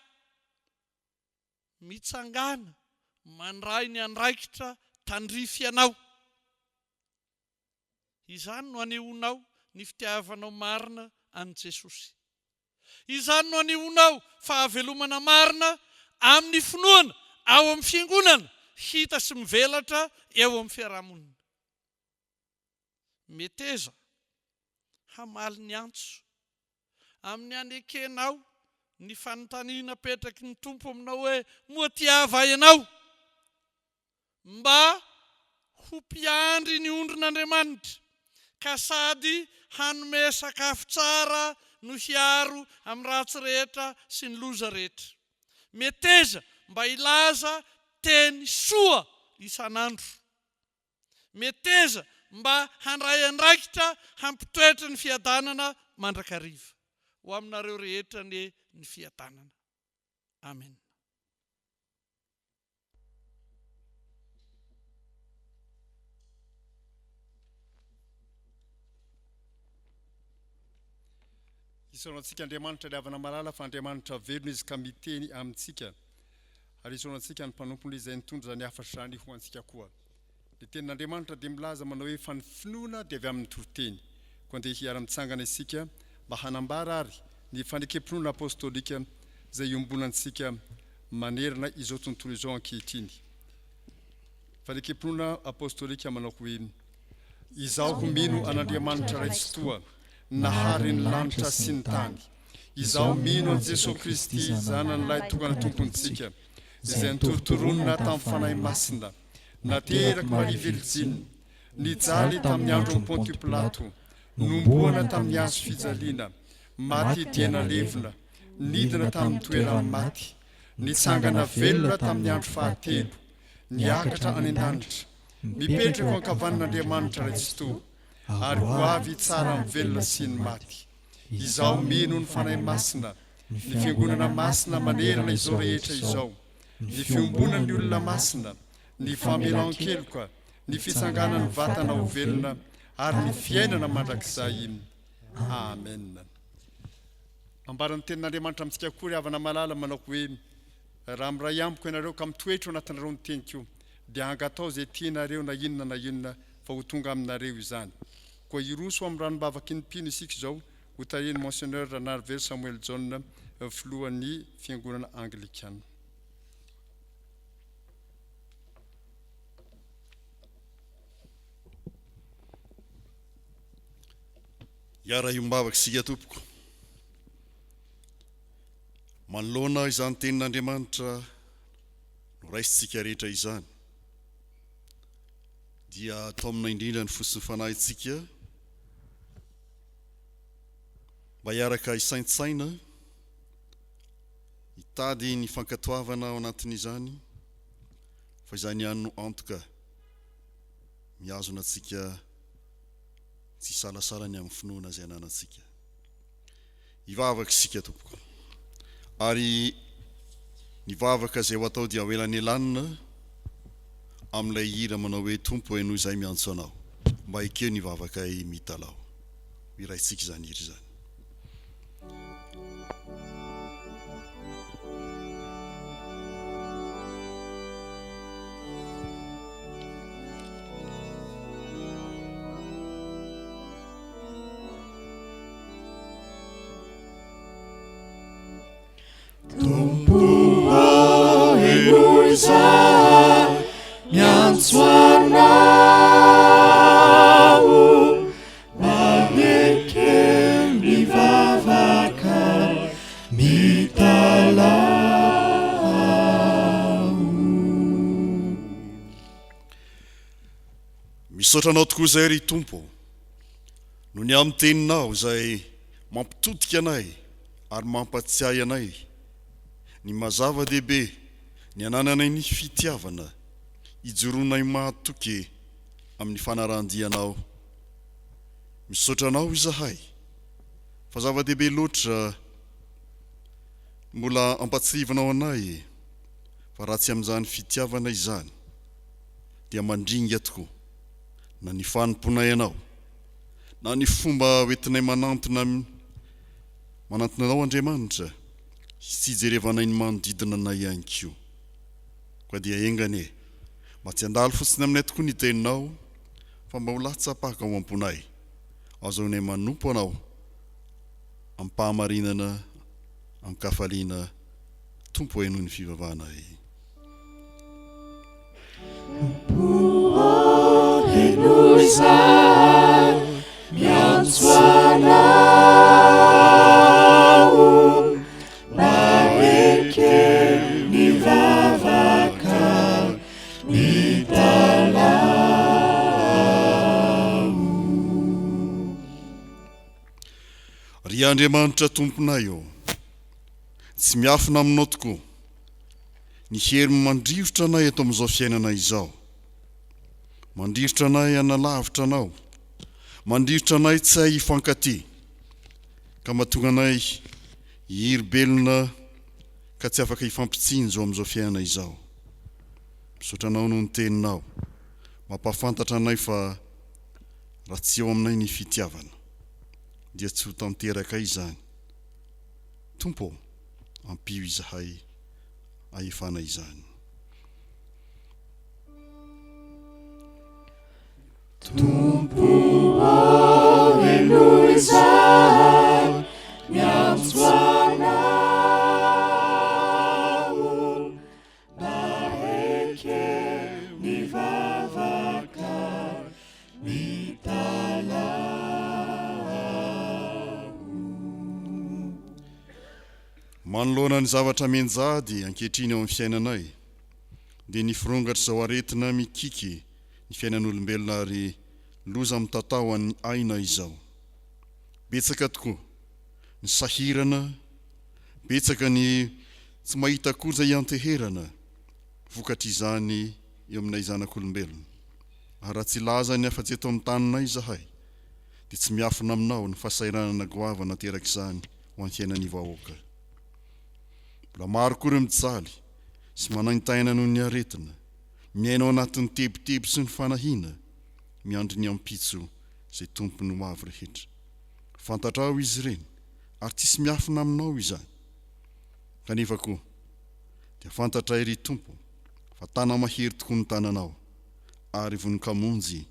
Mitsangàna mandray ny andraikitra tandrify anao. Izany no anehoanao ny fitiavanao marina an'i Jesosy. Izany no anehoanao fahavelomana marina amin'ny finoana ao amin'ny fiangonana, hita sy mivelatra eo amin'ny fiarahamonina. Meteza hamaly ny antso amin'ny hanekenao ny fanontaniana apetraky ny Tompo aminao hoe, Moa tiava Ahy ianao? Mba ho mpiandry ny ondrin'Andriamanitra, ka sady hanome sakafo tsara no hiaro amin'ny ratsy rehetra sy ny loza rehetra. Meteza mba hilaza teny soa isan'andro. Meteza mba handray andraikitra hampitoetra ny fiadanana mandrakariva. Ho aminareo rehetra anie ny fiadanana. Amena. Isaorana antsika Andriamanitra ry havana malala fa Andriamanitra velona izy ka miteny amintsika ary isaorana antsika ny mpanompony izay nitondra izany hafatra izany ho antsika koa. Ny tenin'Andriamanitra dia milaza manao hoe fa ny finoana dia avy amin'ny toriteny. Koa andeha hiara-mitsangana isika mba hanambara ary ny fanekem-pinoana apostolika izay iombonantsika manerana izao tontolo izao ankehitriny. Fanekem-pinoana apostolika manao hoe, Izaho mino an'Andriamanitra Ray Tsitoha, nahary ny lanitra sy ny tany. Izaho mino an'i Jesoa Kristy, Zanany Lahitokana Tompontsika, izay nitorontoronina tamin'ny Fanahy Masina, naterak'i Maria Virjiny, nijaly tamin'ny andron'i Pontio Pilato, nomboana tamin'ny hazo fijaliana, maty dia nalevina, nidina tamin'ny toeran'ny maty, nitsangana velona tamin'ny andro fahatelo, niakatra any an-danitra, mipetraka eo ankavanan'Andriamanitra Ray Tsitoha, ary ho avy hitsara ny velona sy ny maty. Izaho mino ny Fanahy Masina, ny Fiangonana masina manerana izao rehetra izao, ny fiombonan'ny olona masina, ny famelan-keloka, ny fitsanganan'ny vatana ho velona, ary ny fiainana mandrakizay. Amen. Ambaran'ny Tenin'Andriamanitra amintsika koa ry havana malala manao hoe, Raha miray amiko ianareo ka mitoetra ao anatinareo ny teniko, dia angatao izay tianareo na inona na inona fa ho tonga aminareo izany. Koa hiroso amin'ny ranombavaky ny mpino isika izao, ho tarihin'i Monseigneur Ranarivelo Samuel Jaona. filohan'ny Fiangonana Anglikana. Hiara-hiombavaka isika tompoko. Manoloana izany tenin'Andriamanitra noraisintsika rehetra izany dia taomina indrindra ny fo sy ny fanahintsika mba hiaraka hisaintsaina, hitady ny fankatoavana ao anatin'izany fa izany ihany no antoka mihazona antsika tsy hisalasala ny amin'ny finoana izay ananantsika. Hivavaka isika tompoko. Ary ny vavaka izay ho atao dia ho elanelanina amin'ilay hira manao hoe Tompo henoy izahay miantso Anao. Mba ekeo ny vavakay mitalaho. Hiraintsika izany hira izany. Tompo ô, henoy izahay miantso Anao, mba ekeo ny vavakay mitalaho. Misaotra Anao tokoa izay ry Tompo ô. Noho ny amin'ny teninao izay mampitodika anay ary mampatsiahy anay ny maha zava-dehibe ny anananay ny fitiavana ijoroanay mahatoky amin'ny fanarahan-dia Anao. Misaotra Anao izahay fa zava-dehibe loatra mbola ampatsiahivinao anay fa raha tsy amin'izany fitiavana izany dia mandringa tokoa na ny fanompoanay Anao, na ny fomba hoentinay manantona manantona Anao Andriamanitra, sy hijerevanay ny manodidina anay ihany koa. Koa dia enga anie, mba tsy handalo fotsiny aminay tokoa ny Teninao, fa mba ho latsa-paka ao am-ponay, ahazoanay manompo Anao amim-pahamarinana, amin-kafaliana, Tompo henoy ny fivavahanay. Tompo ô, henoy izahay miantso Anao, mba ekeo ny vavaka mitalaho. Ry Andriamanitra Tomponay ô, tsy miafina aminao tokoa Ny hery mandrirotra anay eto amin'izao fiainana izao. Mandrirotra anay hanalavitra Anao. Mandrirotra anay tsy hay hifankatia. Ka mahatonga anay hihirim-belona ka tsy afaka hifampitsinjo amin'izao fiainana izao. Misaotra Anao noho ny Teninao mampahafantatra anay fa raha tsy eo aminay ny fitiavana dia tsy ho tanterakay izany. Tompo ô, ampio izahay ahefana izany. Tompo ô, henoy izahay miantso Anao, mba ekeo ny vavakay mitalaho. Manoloana ny zavatra mianjady ankehitriny eo amin'ny fiainanay, dia ny firongatr'izao aretina mikiky ny fiainan'olombelona ary loza mitatao an'ny aina izao. Betsaka tokoa ny sahirana, betsaka ny tsy mahita akory izay hianteherana vokatr'izany eo aminay zanak'olombelona. Ary raha tsy hilaza ny afa-tsy eto amin'ny taninay izahay, dia tsy miafina aminao ny fahasahiranana goavana aterak'izany ho an'ny fiainan'ny vahoaka. Mbola maro koa ireo mijaly sy manaintaina noho ny aretina, miaina ao anatin'ny tebiteby sy ny fanahiana, miandry ny ampitso izay tompon'ny ho avy rehetra. Fantatrao izy ireny ary tsisy miafina aminao izany. Kanefa koa dia fantatray ry Tompo fa tana-mahery tokoa ny tananao ary vonon-kamonjy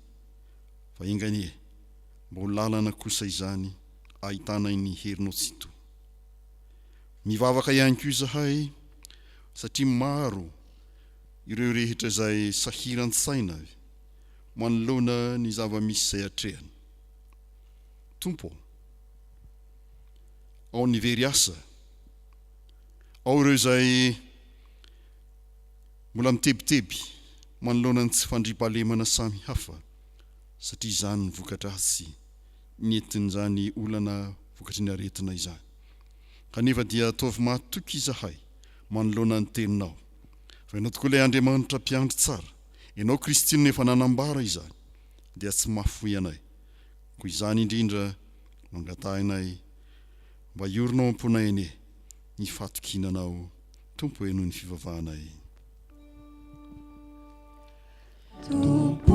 fa enga anie mba ho lalana kosa izany ahitanay ny herinao Tsitoha. Mivavaka ihany koa izahay satria maro ireo rehetra izay sahiran-tsaina manoloana ny zava-misy izay atrehany. Tompo ô, ao ny very asa, ao ireo izay mbola mitebiteby manoloana ny tsy fandriampahalemana samy hafa satria izany ny voka-dratsy nentin'izany olana vokatry ny aretina izany. Kanefa dia ataovy mahatoky izahay manoloana ny Teninao. Fa Ianao tokoa ilay Andriamanitra mpiandry tsara. Ianao Kristy no efa nanambara izany, dia tsy mahafoy anay. Koa izany indrindra no angatahinay mba hiorina ao am-ponay anie ny fahatokiana Anao, Tompo henoy ny fivavahanay. Tompo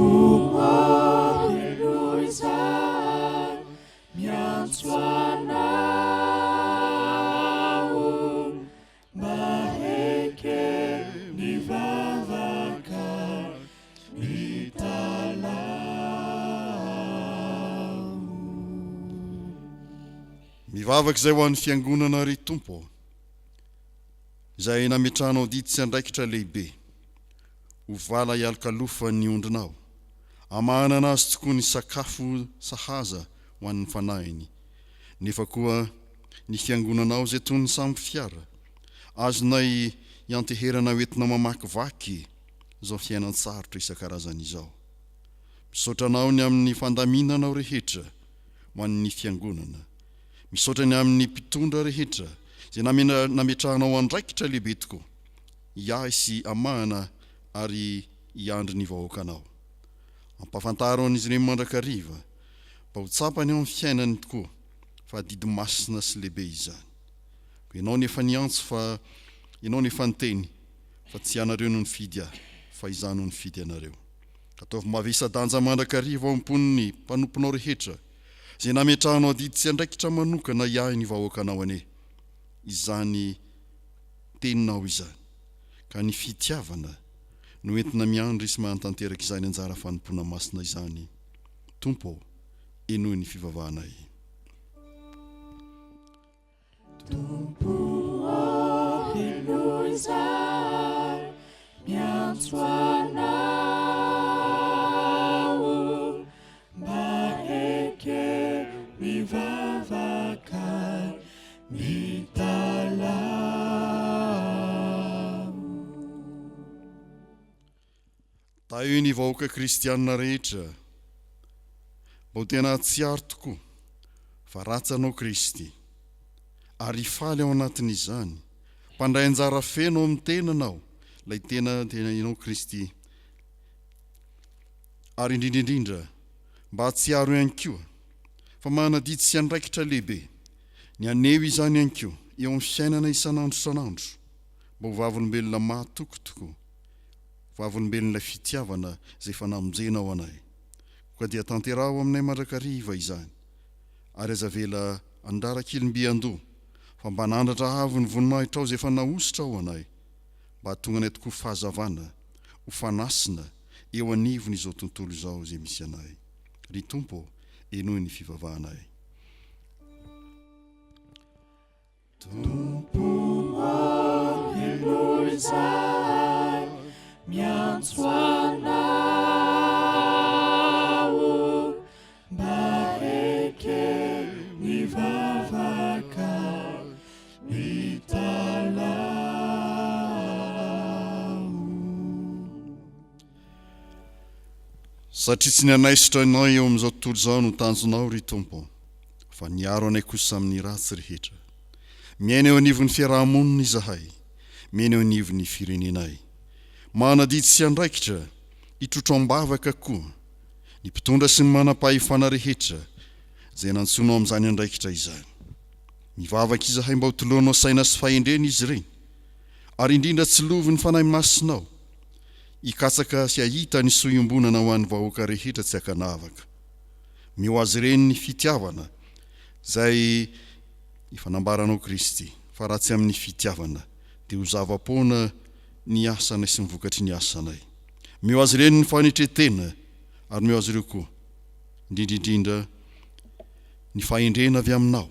ô, henoy izahay, miantso Anao, mba heke ny vavaka mitalaho. Mivavaka izay ho an'ny Fiangonana ry Tompo ô, izay nametrahanao didy sy andraikitra lehibe. Ho vala hialokalofan'ny ondrinao. Amahanana azy tokoa ny sakafo sahaza ho an'ny fanahiny, nefa koa ny fiangonanao izay toy ny sambo fiara, azonay ianteherana hoentina mamakivaky izao fiainan-tsarotra isan-karazany izao. Misaotra Anao ny amin'ny fandaminanao rehetra ho an'ny fiangonana. Misaotra ny amin'ny mpitondra rehetra izay nametrahanao andraikitra lehibe tokoa. hiahy sy hamahana ary hiandry ny vahoakanao. Ampahafantaro an'izy ireny mandrakariva mba ho tsapany ao amin'ny fiainany tokoa fa adidy masina sy lehibe izany. Koa ianao no efa niantso fa ianao no efa niteny fa tsy ianareo no nifidy ahy fa izaho no nifidy anareo. Ataovy mavesa-danja mandrakariva ao am-pon'ny mpanomponao rehetra izay nametrahanao adidy sy andraikitra manokana hiahy ny vahoakanao anie izany Teninao izany, ka ny fitiavana no entina miandry sy mahantanteraka izany anjara fanompoana masina izany. Tompo ô, henoy ny fivavahanay. Tompo ô, henoy izahay, miantso Anao, mba ekeo ny vavakay, Mitalaho. Tahio ny vahoaka kristianina rehetra mba ho tena hahatsiaro tokoa fa ratsy anao Kristy ary hifaly ao anatin'izany, mpandray anjara feno ao amin'ny tenanao ilay tena tena ianao Kristy ary indrindra indrindra mba hahatsiaro ihany koa fa manana adidy sy andraikitra lehibe ny haneho izany ihany koa eo amin'ny fiainana isan'andro isan'andro mba ho vavolombelona mahatoky tokoa, vavolombelon'ilay fitiavana izay efa namonjenao anay. Koa dia tanteraho aminay mandrakariva izany, ary aza avela handrarak'ilombian-doha, fa mba hanandratra avo ny voninahitrao izay efa nahosotra ho anay, mba hahatonga anay tokoa fahazavana ho fanasina eo anivon'izao tontolo izao izay misy anay. Ry Tompo ô, henoy ny fivavahanay. Tompo ô, henoy izahay, miantso Anao, mba ekeo ny vavaka mitalaho. Satria tsy ny hanaisotra anay eo amin'izao tontolo izao no tanjonao, ry Tompo, fa ny hiaro anay kosa amin'ny ratsy rehetra. Miaina eo anivon'ny fiaraha-monina izahay, miaina eo anivon'ny firenenay. Manana adidy sy andraikitra hitrotro am-bavaka koa ny mpitondra sy ny manam-pahefana rehetra izay nantsoinao amin'izany andraikitra izany. Mivavaka izahay mba ho toloranao saina sy fahendrena izy ireny, ary indrindra tsilovy ny Fanahy Masinao, hikatsaka sy hahita ny soa iombonana ho an'ny vahoaka rehetra tsy ankanavaka. Omeo azy ireny ny fitiavana izay efa nambaranao Kristy fa raha tsy amin'ny fitiavana dia ho zava-poana ny asanay sy ny vokatry ny asanay. Omeo azy ireny ny fanetren-tena ary omeo azy ireo koa, indrindra indrindra, ny fahendrena avy aminao.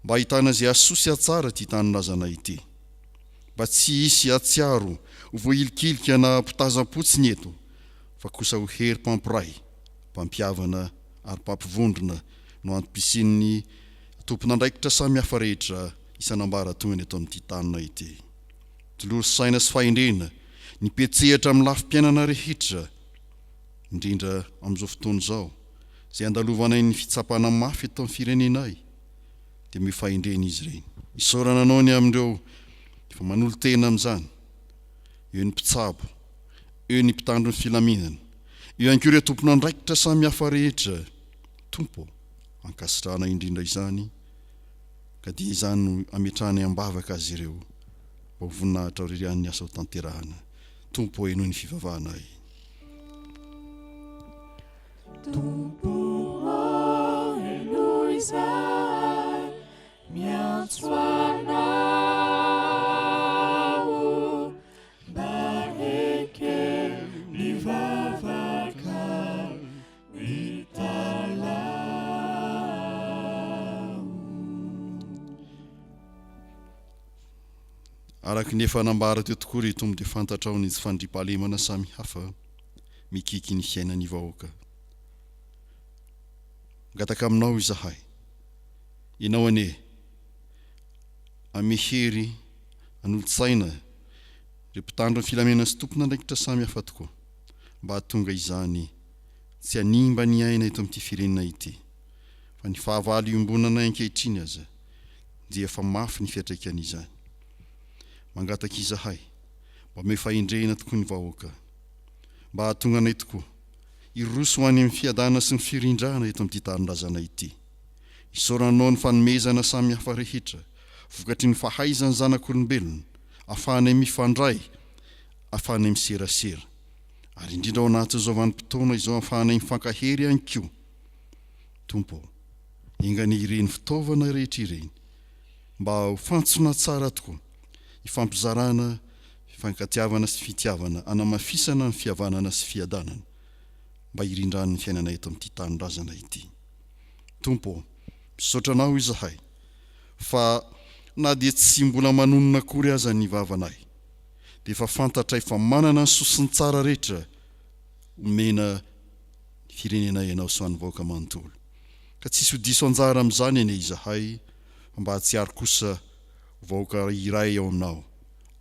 Mba hahitana izay hahasoa sy hahatsara ity tanindrazana ity. Mba tsy hisy hahatsiaro ho voahilikilika na mpitazam-potsiny eto fa kosa ho hery mpampiray, mpampihavana ary mpampivondrona no antom-pisian'ny tompon'andraikitra samihafa rehetra isan'ambaratongany eto amin'ity tanina ity. Tolory saina sy fahendrena ny mpiantsehatra amin'ny lafim-piainana rehetra, indrindra amin'izao fotoana izao izay andalovanay ny fitsapana mafy eto amin'ny firenenay dia omeo fahendrena izy ireny. Isaorana anao ny amin'ireo efa manolo-tena amin'izany, eo ny mpitsabo, eo ny mpitandro ny filaminana, eo ihany koa ireo tompon'andraikitra samihafa rehetra. Tompo ô, ankasitrahana indrindra izany ka dia izany no ametrahanay am-bavaka azy ireo mba ho voninahitrao irery ihany ny asa ho tanterahana. Tompo ô, henoy ny fivavahanay. Tompo ô, henoy izahay, miantso Anao, mba ekeo ny vavaka mitalaho. Araka ny efa nambara teo tokoa ry Tompo dia fantatrao ny tsy fandriampahalemana samihafa mikiky ny fiainan'ny vahoaka. Mangataka aminao izahay, Ianao anie ame hery hanolo-tsaina ireo mpitandro ny filaminana sy tompon'andraikitra samihafa tokoa mba hahatonga izany tsy hanimba ny aina eto amin'ity firenena ity fa ny fahavalo iombonanay ankehitriny aza dia efa mafy ny fiantraikan'izany. Mangataka izahay mba omeo fahendrena tokoa ny vahoaka mba hahatonga anay tokoa hiroso ho any amin'ny fiadanana sy ny firindrana eto amin'ity tanindrazana ity. Isaorana Anao ny fanomezana samihafa rehetra vokatry ny fahaizan'ny zanak'olombelona afahanay mifandray, afahanay miserasera ary indrindra ao anatin'izao vanim-potoana izao afahanay mifankahery ihany koa. Tompo ô, enga anie ireny fitaovana rehetra ireny mba ho fantsona tsara tokoa hifampizarana fifankatiavana sy fitiavana hanamafisana ny fihavanana sy fiadanana mba hirindran'ny fiainana eto amin'ity tanindrazana ity. Tompo ô, misaotra Anao izahay fa na dia tsy mbola manonona akory aza ny vavanay dia efa fantatray fa manana ny soa sy ny tsara rehetra omena ny firenenay Ianao sy ho an'ny vahoaka manontolo. Ka tsy hisy ho diso anjara amin'izany anie izahay fa mba hahatsiaro kosa ho vahoaka iray ao Aminao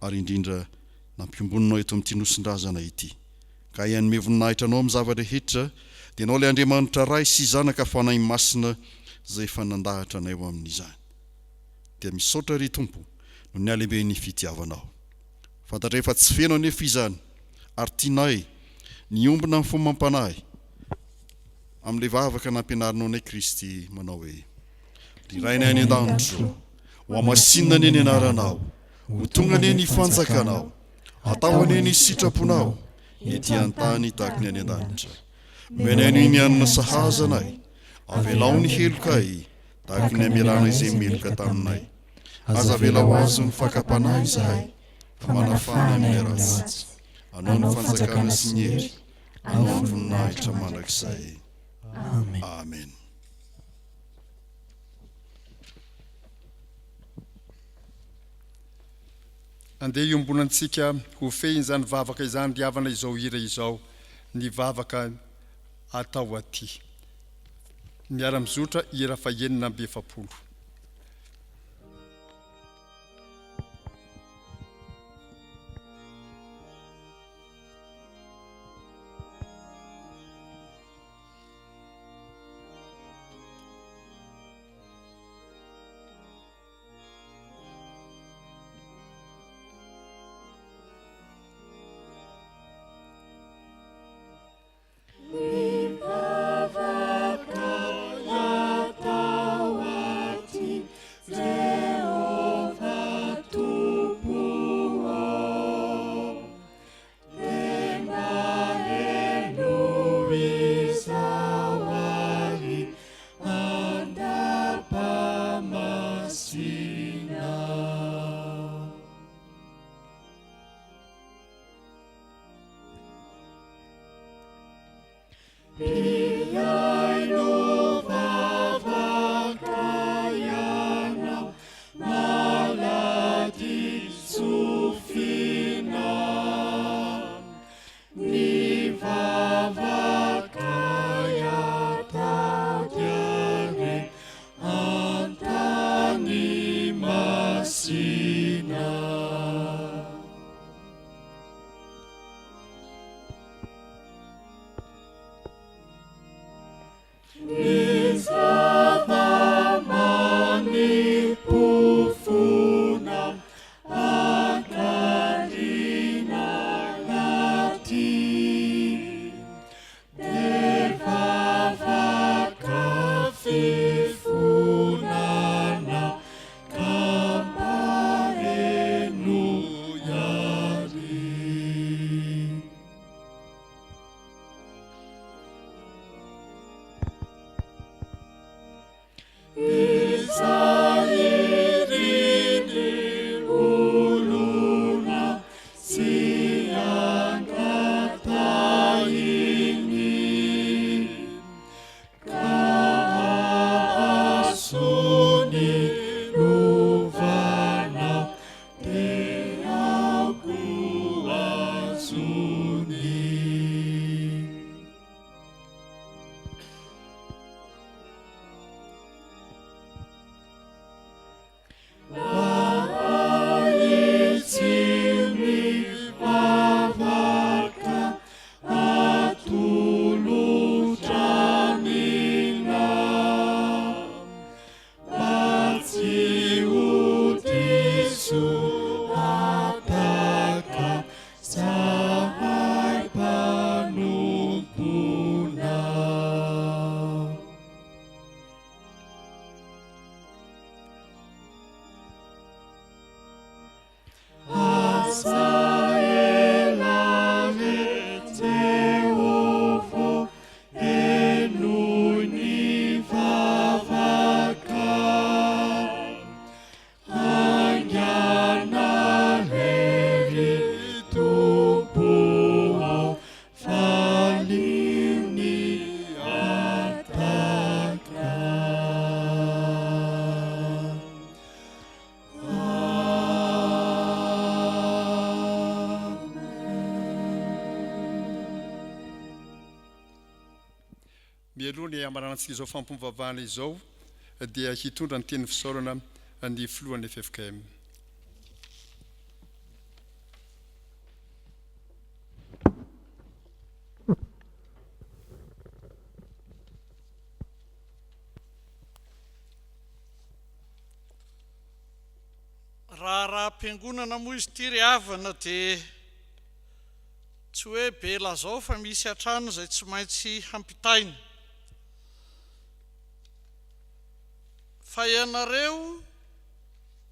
ary indrindra nampiombononao eto amin'ity Nosin-drazana ity. Ka hay hanome voninahitra Anao amin'ny zava-drehetra, dia Ianao ilay Andriamanitra Ray sy Zanaka Fanahy Masina izay efa nandahatra anay ho amin'izany. Dia misaotra ry Tompo noho ny halehiben'ny fitiavanao. Fantatray fa tsy feno anefa izany ary tianay ny hiombona amin'ny fo amam-panahy amin'ilay vavaka nampianarinao anay Kristy manao hoe, Ry Rainay any an-danitra ô, ho hamasinina anie ny anaranao, ho tonga anie ny fanjakanao, atao anie ny sitraponao, ny ety an-tany tahaka ny any an-danitra. Omenay anio ny hanina sahaza anay, avelao ny helokay tahaka ny amelana izay meloka taminay. Aza avela ho azon'ny fakam-panahy izahay, fa manafana aminay ratsy. Anao ny fanjakana sy ny hery, anao ny voninahitra mandrakizay. Amen. Andeha iombonantsika ho fehin'izany vavaka izany ry havana izao hira izao, ny vavaka atao aty. Miara-mizotra hira fahenina 46. Ny vavaka atao aty Jehovah Tompo ô, dia mba henoy izao ary an-dapa masina. Mpihaino vavaka ianao. Ny zava-mani-pofona ankarina aty. Dia vavaka fifonana ka mba henoy àry. Izay irin'ny olona sy angatahiny ka hahasoa ny lovana dia aoka ho azony. Mahitsy ny vavaka atolotra aminà, mba tsy ho diso hataka Zahay mpanomponao. Aza ela re Jehovah, henoy ny vavaka. Haingana re ry Tompo ô, valio ny hataka. Amen. Mialoha ny hamaranantsika izao fampivavahana izao dia hitondra ny teny fisaorana ny filohan'ny ffkm. Raharaham-piangonana moa izy ity ry havana dia Tsy hoe be lazao fa misy hatrany izay tsy maintsy hampitaina. Fa ianareo,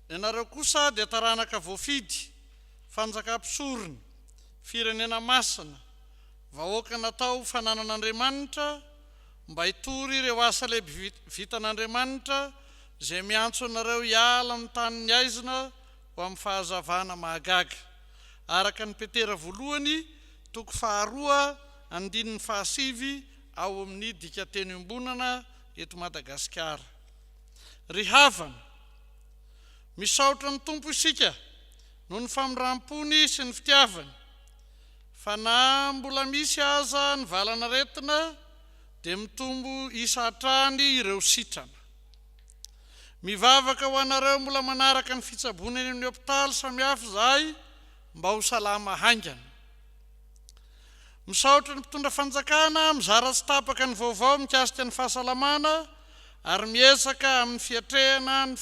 ianareo kosa dia taranaka voafidy, fanjakam-pisorona, firenena masina, vahoaka natao ho fananan'Andriamanitra, mba hitory ireo asa lehibe vitan'Andriamanitra izay miantso anareo hiala amin'ny tanin'ny haizina ho amin'ny fahazavana mahagaga. Araka ny Petera voalohany, toko faharoa, andininy fahasivy ao amin'ny Dikanteny Iombonana eto Madagasikara. Ry havana, misaotra ny Tompo isika noho ny famindram-pony sy ny fitiavany, fa na mbola misy aza ny valan'aretina dia mitombo isa hatrany ireo sitrana. Mivavaka ho anareo mbola manaraka ny fitsaboana eny amin'ny hopitaly samihafa izahay mba ho salama haingana. Misaotra ny mpitondra fanjakana mizara tsy tapaka ny vaovao mikasika ny fahasalamana ary miezaka amin'ny fiatrehana ny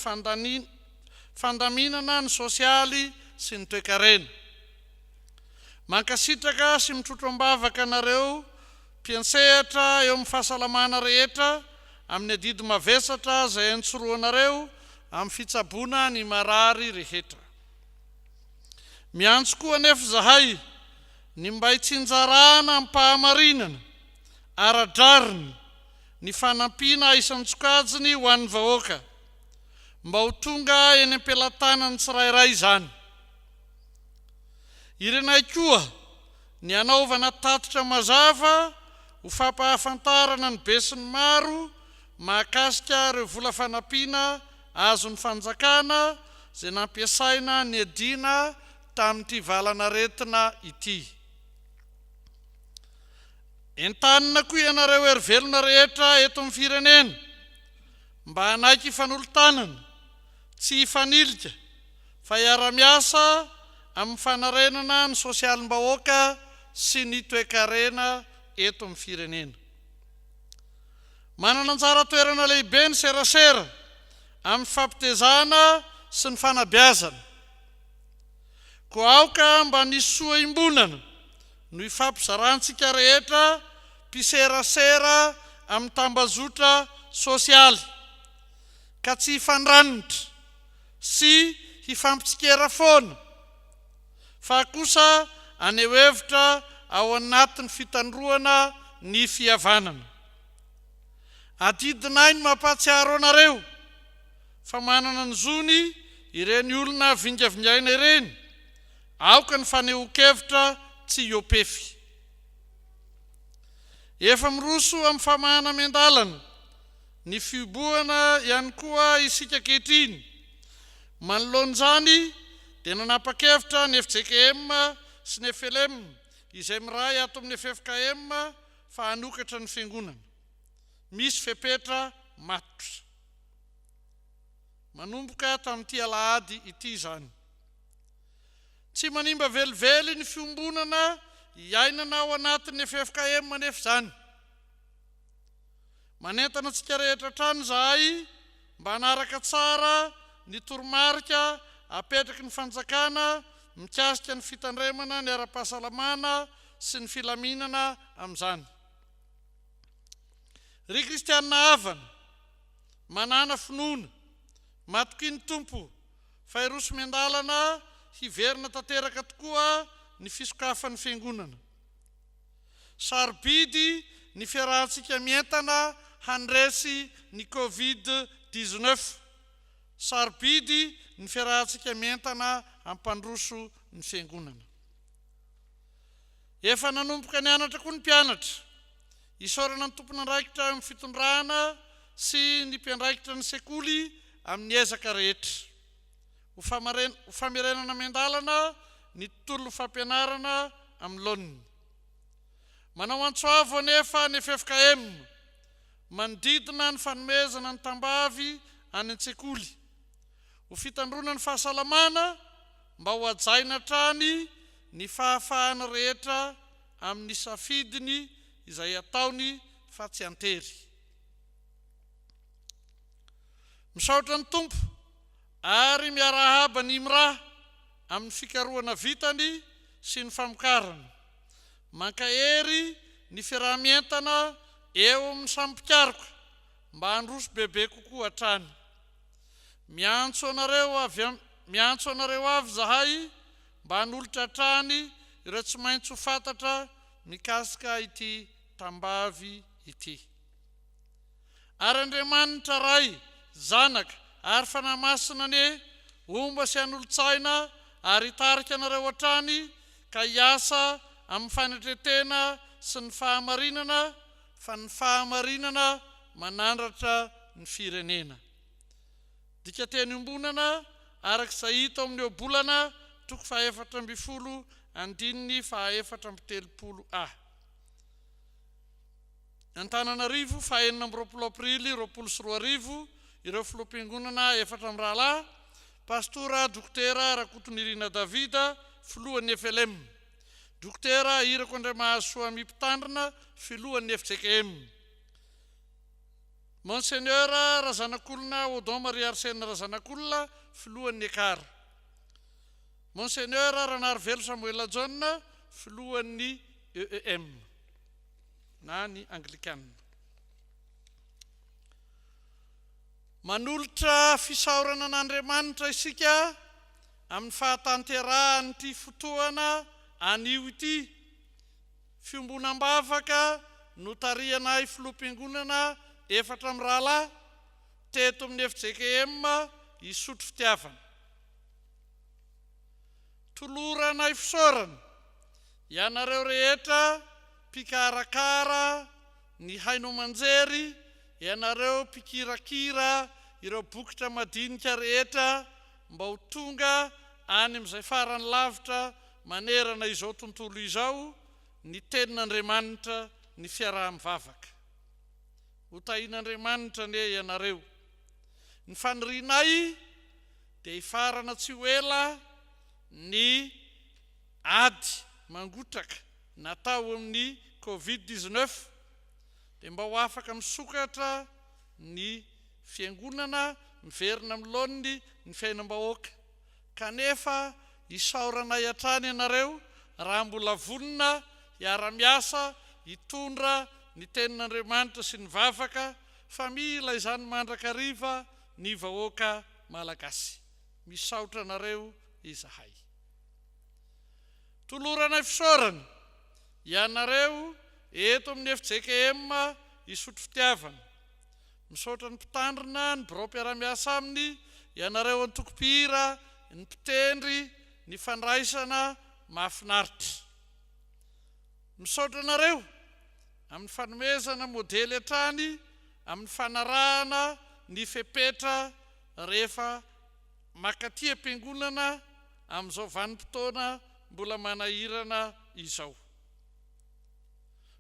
fandaminana ny sosialy sy ny toekarena. Mankasitraka sy mitrotro am-bavaka anareo mpiantsehatra eo amin'ny fahasalamana rehetra amin'ny adidy mavesatra izay antsorohanareo amin'ny fitsaboana ny marary rehetra. Miantso koa anefa izahay ny mba hitsinjarana amim-pahamarinana, ara-drariny, ny fanampiana isan-tsokajiny ho an'ny vahoaka, mba ho tonga eny am-pelatanan'ny tsirairay izany. Irinay koa ny hanaovana tatitra mazava ho fampahafantarana ny besinimaro mahakasika ireo vola fanampiana azon'ny fanjakana izay nampiasaina niadiana tamin'ity valan'aretina ity. Entanina koa ianareo herivelona rehetra eto amin'ny firenena mba hanaiky hifanolo-tanana, tsy hifanilika, fa hiara-miasa amin'ny fanarenana ny sosialim-bahoaka sy ny toekarena eto amin'ny firenena. Manana anjara toerana lehibe ny serasera amin'ny fampitezana sy ny fanabeazana. Koa aoka mba ny soa iombonana no hifampizarantsika rehetra mpiserasera amin'ny tambazotra sosialy, ka tsy hifandranitra sy hifampitsikera foana, fa kosa haneho hevitra ao anatin'ny fitandroana ny fihavanana. Adidinay ny mampahatsiaro anareo fa manana ny zony ireny olona vingavingaina ireny, aoka ny fanehoan-kevitra tsy hiopefy. Efa miroso amin'ny famahana miandalana ny fihibohana ihany koa isika ankehitriny. Manoloana izany dia nanapa-kevitra ny fjkm sy ny flm izay miray ato amin'ny ffkm fa hanokatra ny fiangonana. Misy fepetra matotra. Manomboka tamin'ity alahady ity izany. Tsy manimba velively ny fiombonana iainana ao anatin'ny ffkm anefa izany. Manentana antsika rehetra hatrany izahay mba hanaraka tsara ny toromarika apetraky ny fanjakana mikasika ny fitandremana ny ara-pahasalamana sy ny filaminana amin'izany. Ry kristianina havana, manàna finoana, matokia ny Tompo fa hiroso miandalana hiverina tanteraka tokoa ny fisokafan'ny Fiangonana. Sarobidy ny fiarahantsika mientana handresy ny Covid 19. Sarobidy ny fiarahantsika mientana hampandroso ny Fiangonana. Efa nanomboka nianatra koa ny mpianatra. Isaorana ny tompon'andraikitra eo amin'ny fitondrana sy ny mpiandraikitra ny sekoly amin'ny ezaka rehetra. Ho ho famerenana miandalana ny tontolon'ny fampianarana amin'ny laoniny. Manao antso avo anefa ny ffkm manodidina ny fanomezana ny tambavy any an-tsekoly. Ho fitandroana ny fahasalamana mba ho hajaina hatrany ny fahafahan'ny rehetra amin'ny safidiny izay ataony fa tsy an-tery. Misaotra ny Tompo ary miarahaba ny IMRA amin'ny fikarohana vitany sy ny famokarana. Mankahery ny fiaraha-mientana eo amin'ny samy mpikaroka mba handroso bebe kokoa hatrany. Miantso anareo avy miantso anareo avy izahay mba hanolotra hatrany ireo tsy maintsy ho fantatra mikasika ity tambavy ity. Ary Andriamanitra Ray, Zanaka ary Fanahy Masina anie homba sy hanolo-tsaina ary hitarika anareo hatrany ka hiasa amin'ny fanetren-tena sy ny fahamarinana fa ny fahamarinana manandratra ny firenena. Dikateny iombonana araka izay hita ao amin'ny Ohabolana toko faha-14 andininy faha-34 a. Antananarivo, faha 26 aprily 2020, ireo filoham-piangonana efatra mirahalahy, Pastora Dokotera Rakotonirina Davida, filohan'ny FLM, Dokotera Irako Andriamahazosoa Amy Mpitandrina, filohan'ny fjkm, Monseigneur Razanakolona Odon Marie Arsène Razanakolona, filohan'ny Ekar, Monseigneur Ranarivelo Samoela Jaona, filohan'ny EEM. na ny Anglikana. Manolotra fisaorana an'Andriamanitra isika amin'ny fahatanterahan'ity fotoana anio ity. Fiombonam-bavaka notarihanay filoham-piangonana efatra mirahalahy teto amin'ny fjkm Isotry Fitiavana. Toloranay fisaorana ianareo rehetra mpikarakara ny haino aman-jery, ianareo mpikirakira ireo bokotra madinika rehetra mba ho tonga any amin'izay farany lavitra manerana izao tontolo izao ny Tenin'Andriamanitra, ny fiaraha-mivavaka. Ho tahian'Andriamanitra anie ianareo. Ny fanirianay dia hifarana tsy ho ela ny ady mangotraka natao amin'ny Covid 19. dia mba ho afaka misokatra ny fiangonana miverina amin'ny laoniny ny fiainam-bahoaka. Kanefa isaoranay hatrany ianareo raha mbola vonona hiara-miasa hitondra ny tenin'Andriamanitra sy ny vavaka fa mila izany mandrakariva ny vahoaka Malagasy. Misaotra anareo izahay. Toloranay fisaorana ianareo eto amin'ny fjkm Isotry Fitiavana. Misaotra ny mpitandrina, ny birao mpiara-miasa aminy, ianareo antoko mpihira, ny mpitendry, ny fandraisana mahafinaritra. Misaotra anareo amin'ny fanomezana modely hatrany amin'ny fanarahana ny fepetra rehefa makaty am-piangonana amin'izao vanim-potoana mbola manahirana izao.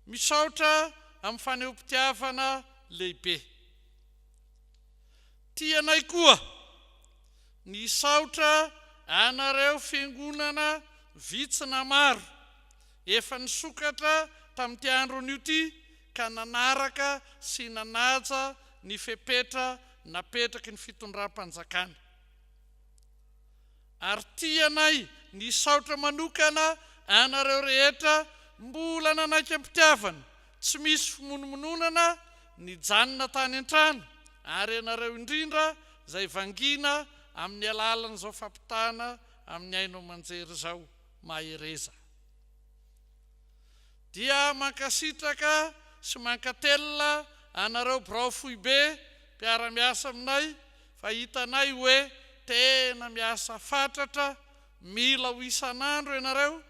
Misaotra amin'ny fanehoam-pitiavana lehibe. Tianay koa ny hisaotra anareo fiangonana vitsy na maro efa nisokatra tamin'ity andro anio ity ka nanaraka sy nanaja ny fepetra napetraky ny fitondram-panjakana. Ary tianay ny hisaotra manokana anareo rehetra mbola nanaiky am-pitiavana, tsy misy fimonomononana, nijanona tany an-trano, ary ianareo indrindra izay vangiana amin'ny alalan'izao fampitana amin'ny haino aman-jery izao. Mahereza. Dia mankasitraka sy mankatelina anareo birao foibe mpiara-miasa aminay fa hitanay hoe tena miasa fatratra mila ho isan'andro ianareo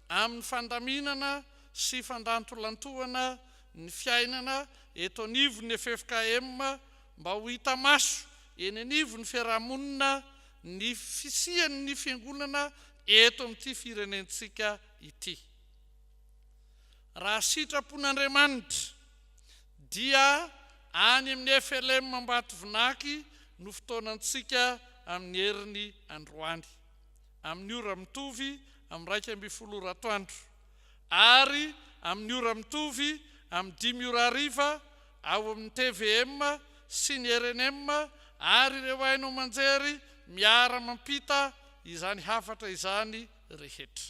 amin'ny fandaminana sy fandantolantohana ny fiainana eto anivon'ny ffkm mba ho hita maso eny anivon'ny fiarahamonina ny fisian'ny fiangonana eto amin'ity firenentsika ity. Raha sitrapon'Andriamanitra dia any amin'ny FLM Ambatovinaky no fotoanantsika amin'ny heriny androany, amin'ny ora mitovy amin'ny 11 ora atoandro, ary amin'ny ora mitovy amin'ny dimy ora hariva ao amin'ny tvm sy ny rnm ary ireo haino aman-jery miara-mampita izany hafatra izany rehetra.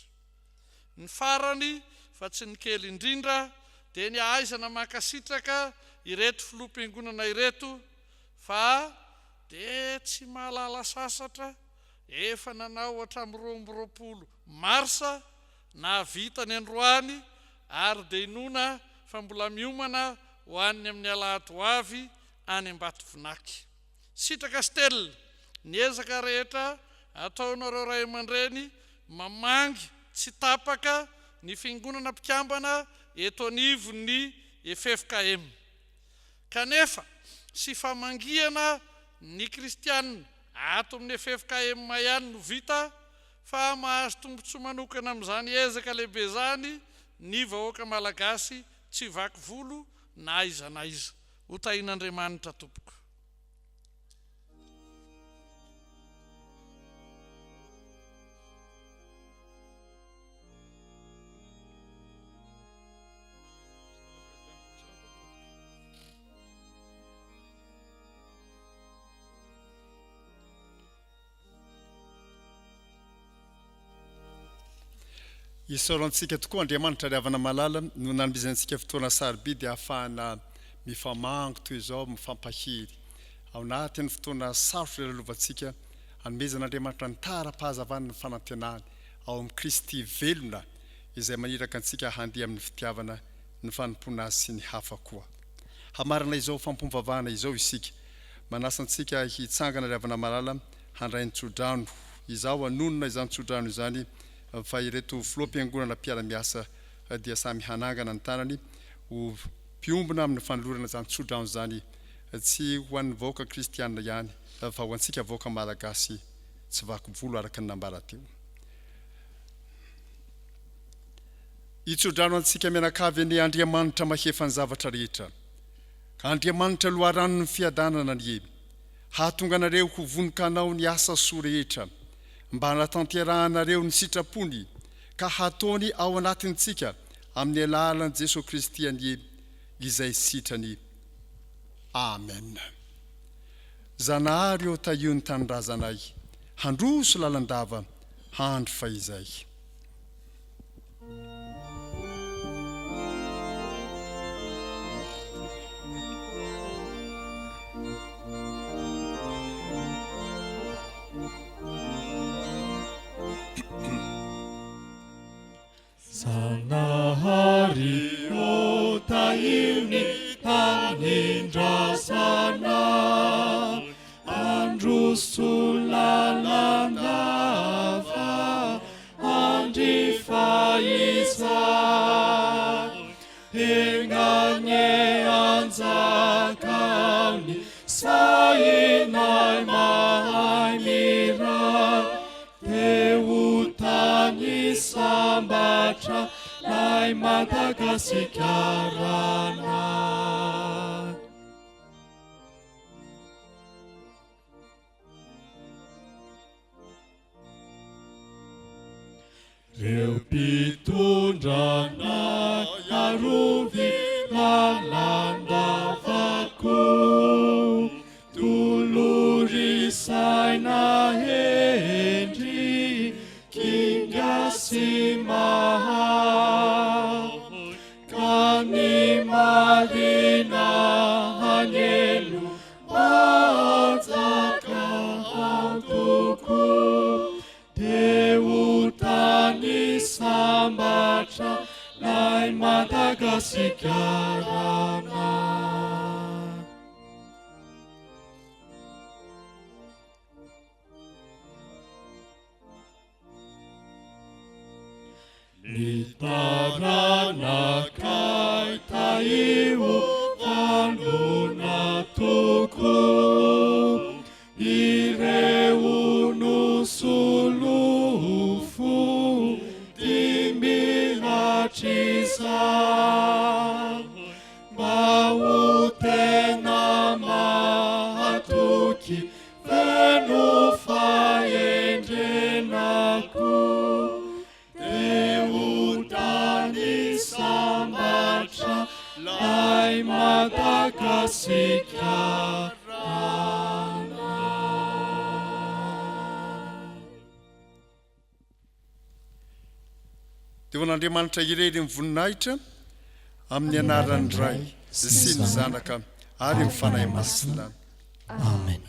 Ny farany fa tsy ny kely indrindra dia ny hahaizana mankasitraka ireto filoham-piangonana ireto fa dia tsy mahalala sasatra, efa nanao hatramin'ny 22 marsa, nahavita ny androany ary dia inoana fa mbola miomana ho an'ny amin'ny alahady ho avy any Ambatovinaky. Sitraka sy telina ny ezaka rehetra ataonareo ray aman-dreny mamangy tsy tapaka ny fiangonana mpikambana eto anivon'ny ffkm. Kanefa sy famangiana ny kristiana ato amin'ny ffkm ihany no vita fa mahazo tombontsoa manokana amin'izany ezaka lehibe izany ny vahoaka malagasy tsy vaky volo na aiza na aiza. Ho tahin'Andriamanitra tompoko. Isaorantsika tokoa Andriamanitra ry havana malala no nanomezany antsika fotoana sarobidy ahafahana mifamango toy izao, mifampahery. Ao anatin'ny fotoana sarotra ilalovantsika, anomezan'Andriamanitra ny tara-pahazavany ny fanantenany ao amin'i Kristy velona izay maniraka antsika handeha amin'ny fitiavana ny fanompoana Azy sy ny hafa koa. Hamarana izao fampom-pavahana izao isika. Manasa antsika hitsangana ry havana malala handray ny tsodrano. Izaho hanonona izany tsodrano izany fa ireto filoham-piangonana mpiara-miasa dia samy hanangana ny tanany ho mpiombona amin'ny fanolorana izany tsodrano izany tsy ho an'ny vahoaka kristiana ihany fa ho antsika vahoaka malagasy tsy vaky volo araka ny nambara teo. Hitsodrano antsika mianakavy anie Andriamanitra mahefa ny zavatra rehetra. Ka Andriamanitra loharanon'ny fiadanana anie hahatonga anareo ho vonon-kanao ny asa soa rehetra mba hanatanterahanareo ny sitrapony ka hataony ao anatintsika amin'ny alalan'i Jesoa Kristy anie. Izay sitrany. Amen. Zanahary ô tahio ny tanindrazanay handroso lalandava handry fahizay. Zanahary ô tahio ny tanindrasana Androso lalandava andry fahizay Enga anie hanjaka ny sainay mahay miray Te ho tany sambatra lay Madagasikara-nay. Reo mpitondra anay arovy lalandava koa Tolory saina hendry kinga sy mahay Ka ny marina hanelo Mpanjaka tokoa Te ho tany sambatra lay Madagasikara-nay. Ny taranakay tahio vanona tokoa, ireo no solofo dimby hatrizay, mba ho tena mahatoky Feno fahendrena koa Te ho tany sambatra lay Madagasikara. Dia ho an'Andriamanitra irery ny voninahitra, amin'ny anaran'ny Ray sy ny Zanaka ary ny Fanahy Masina. Amen.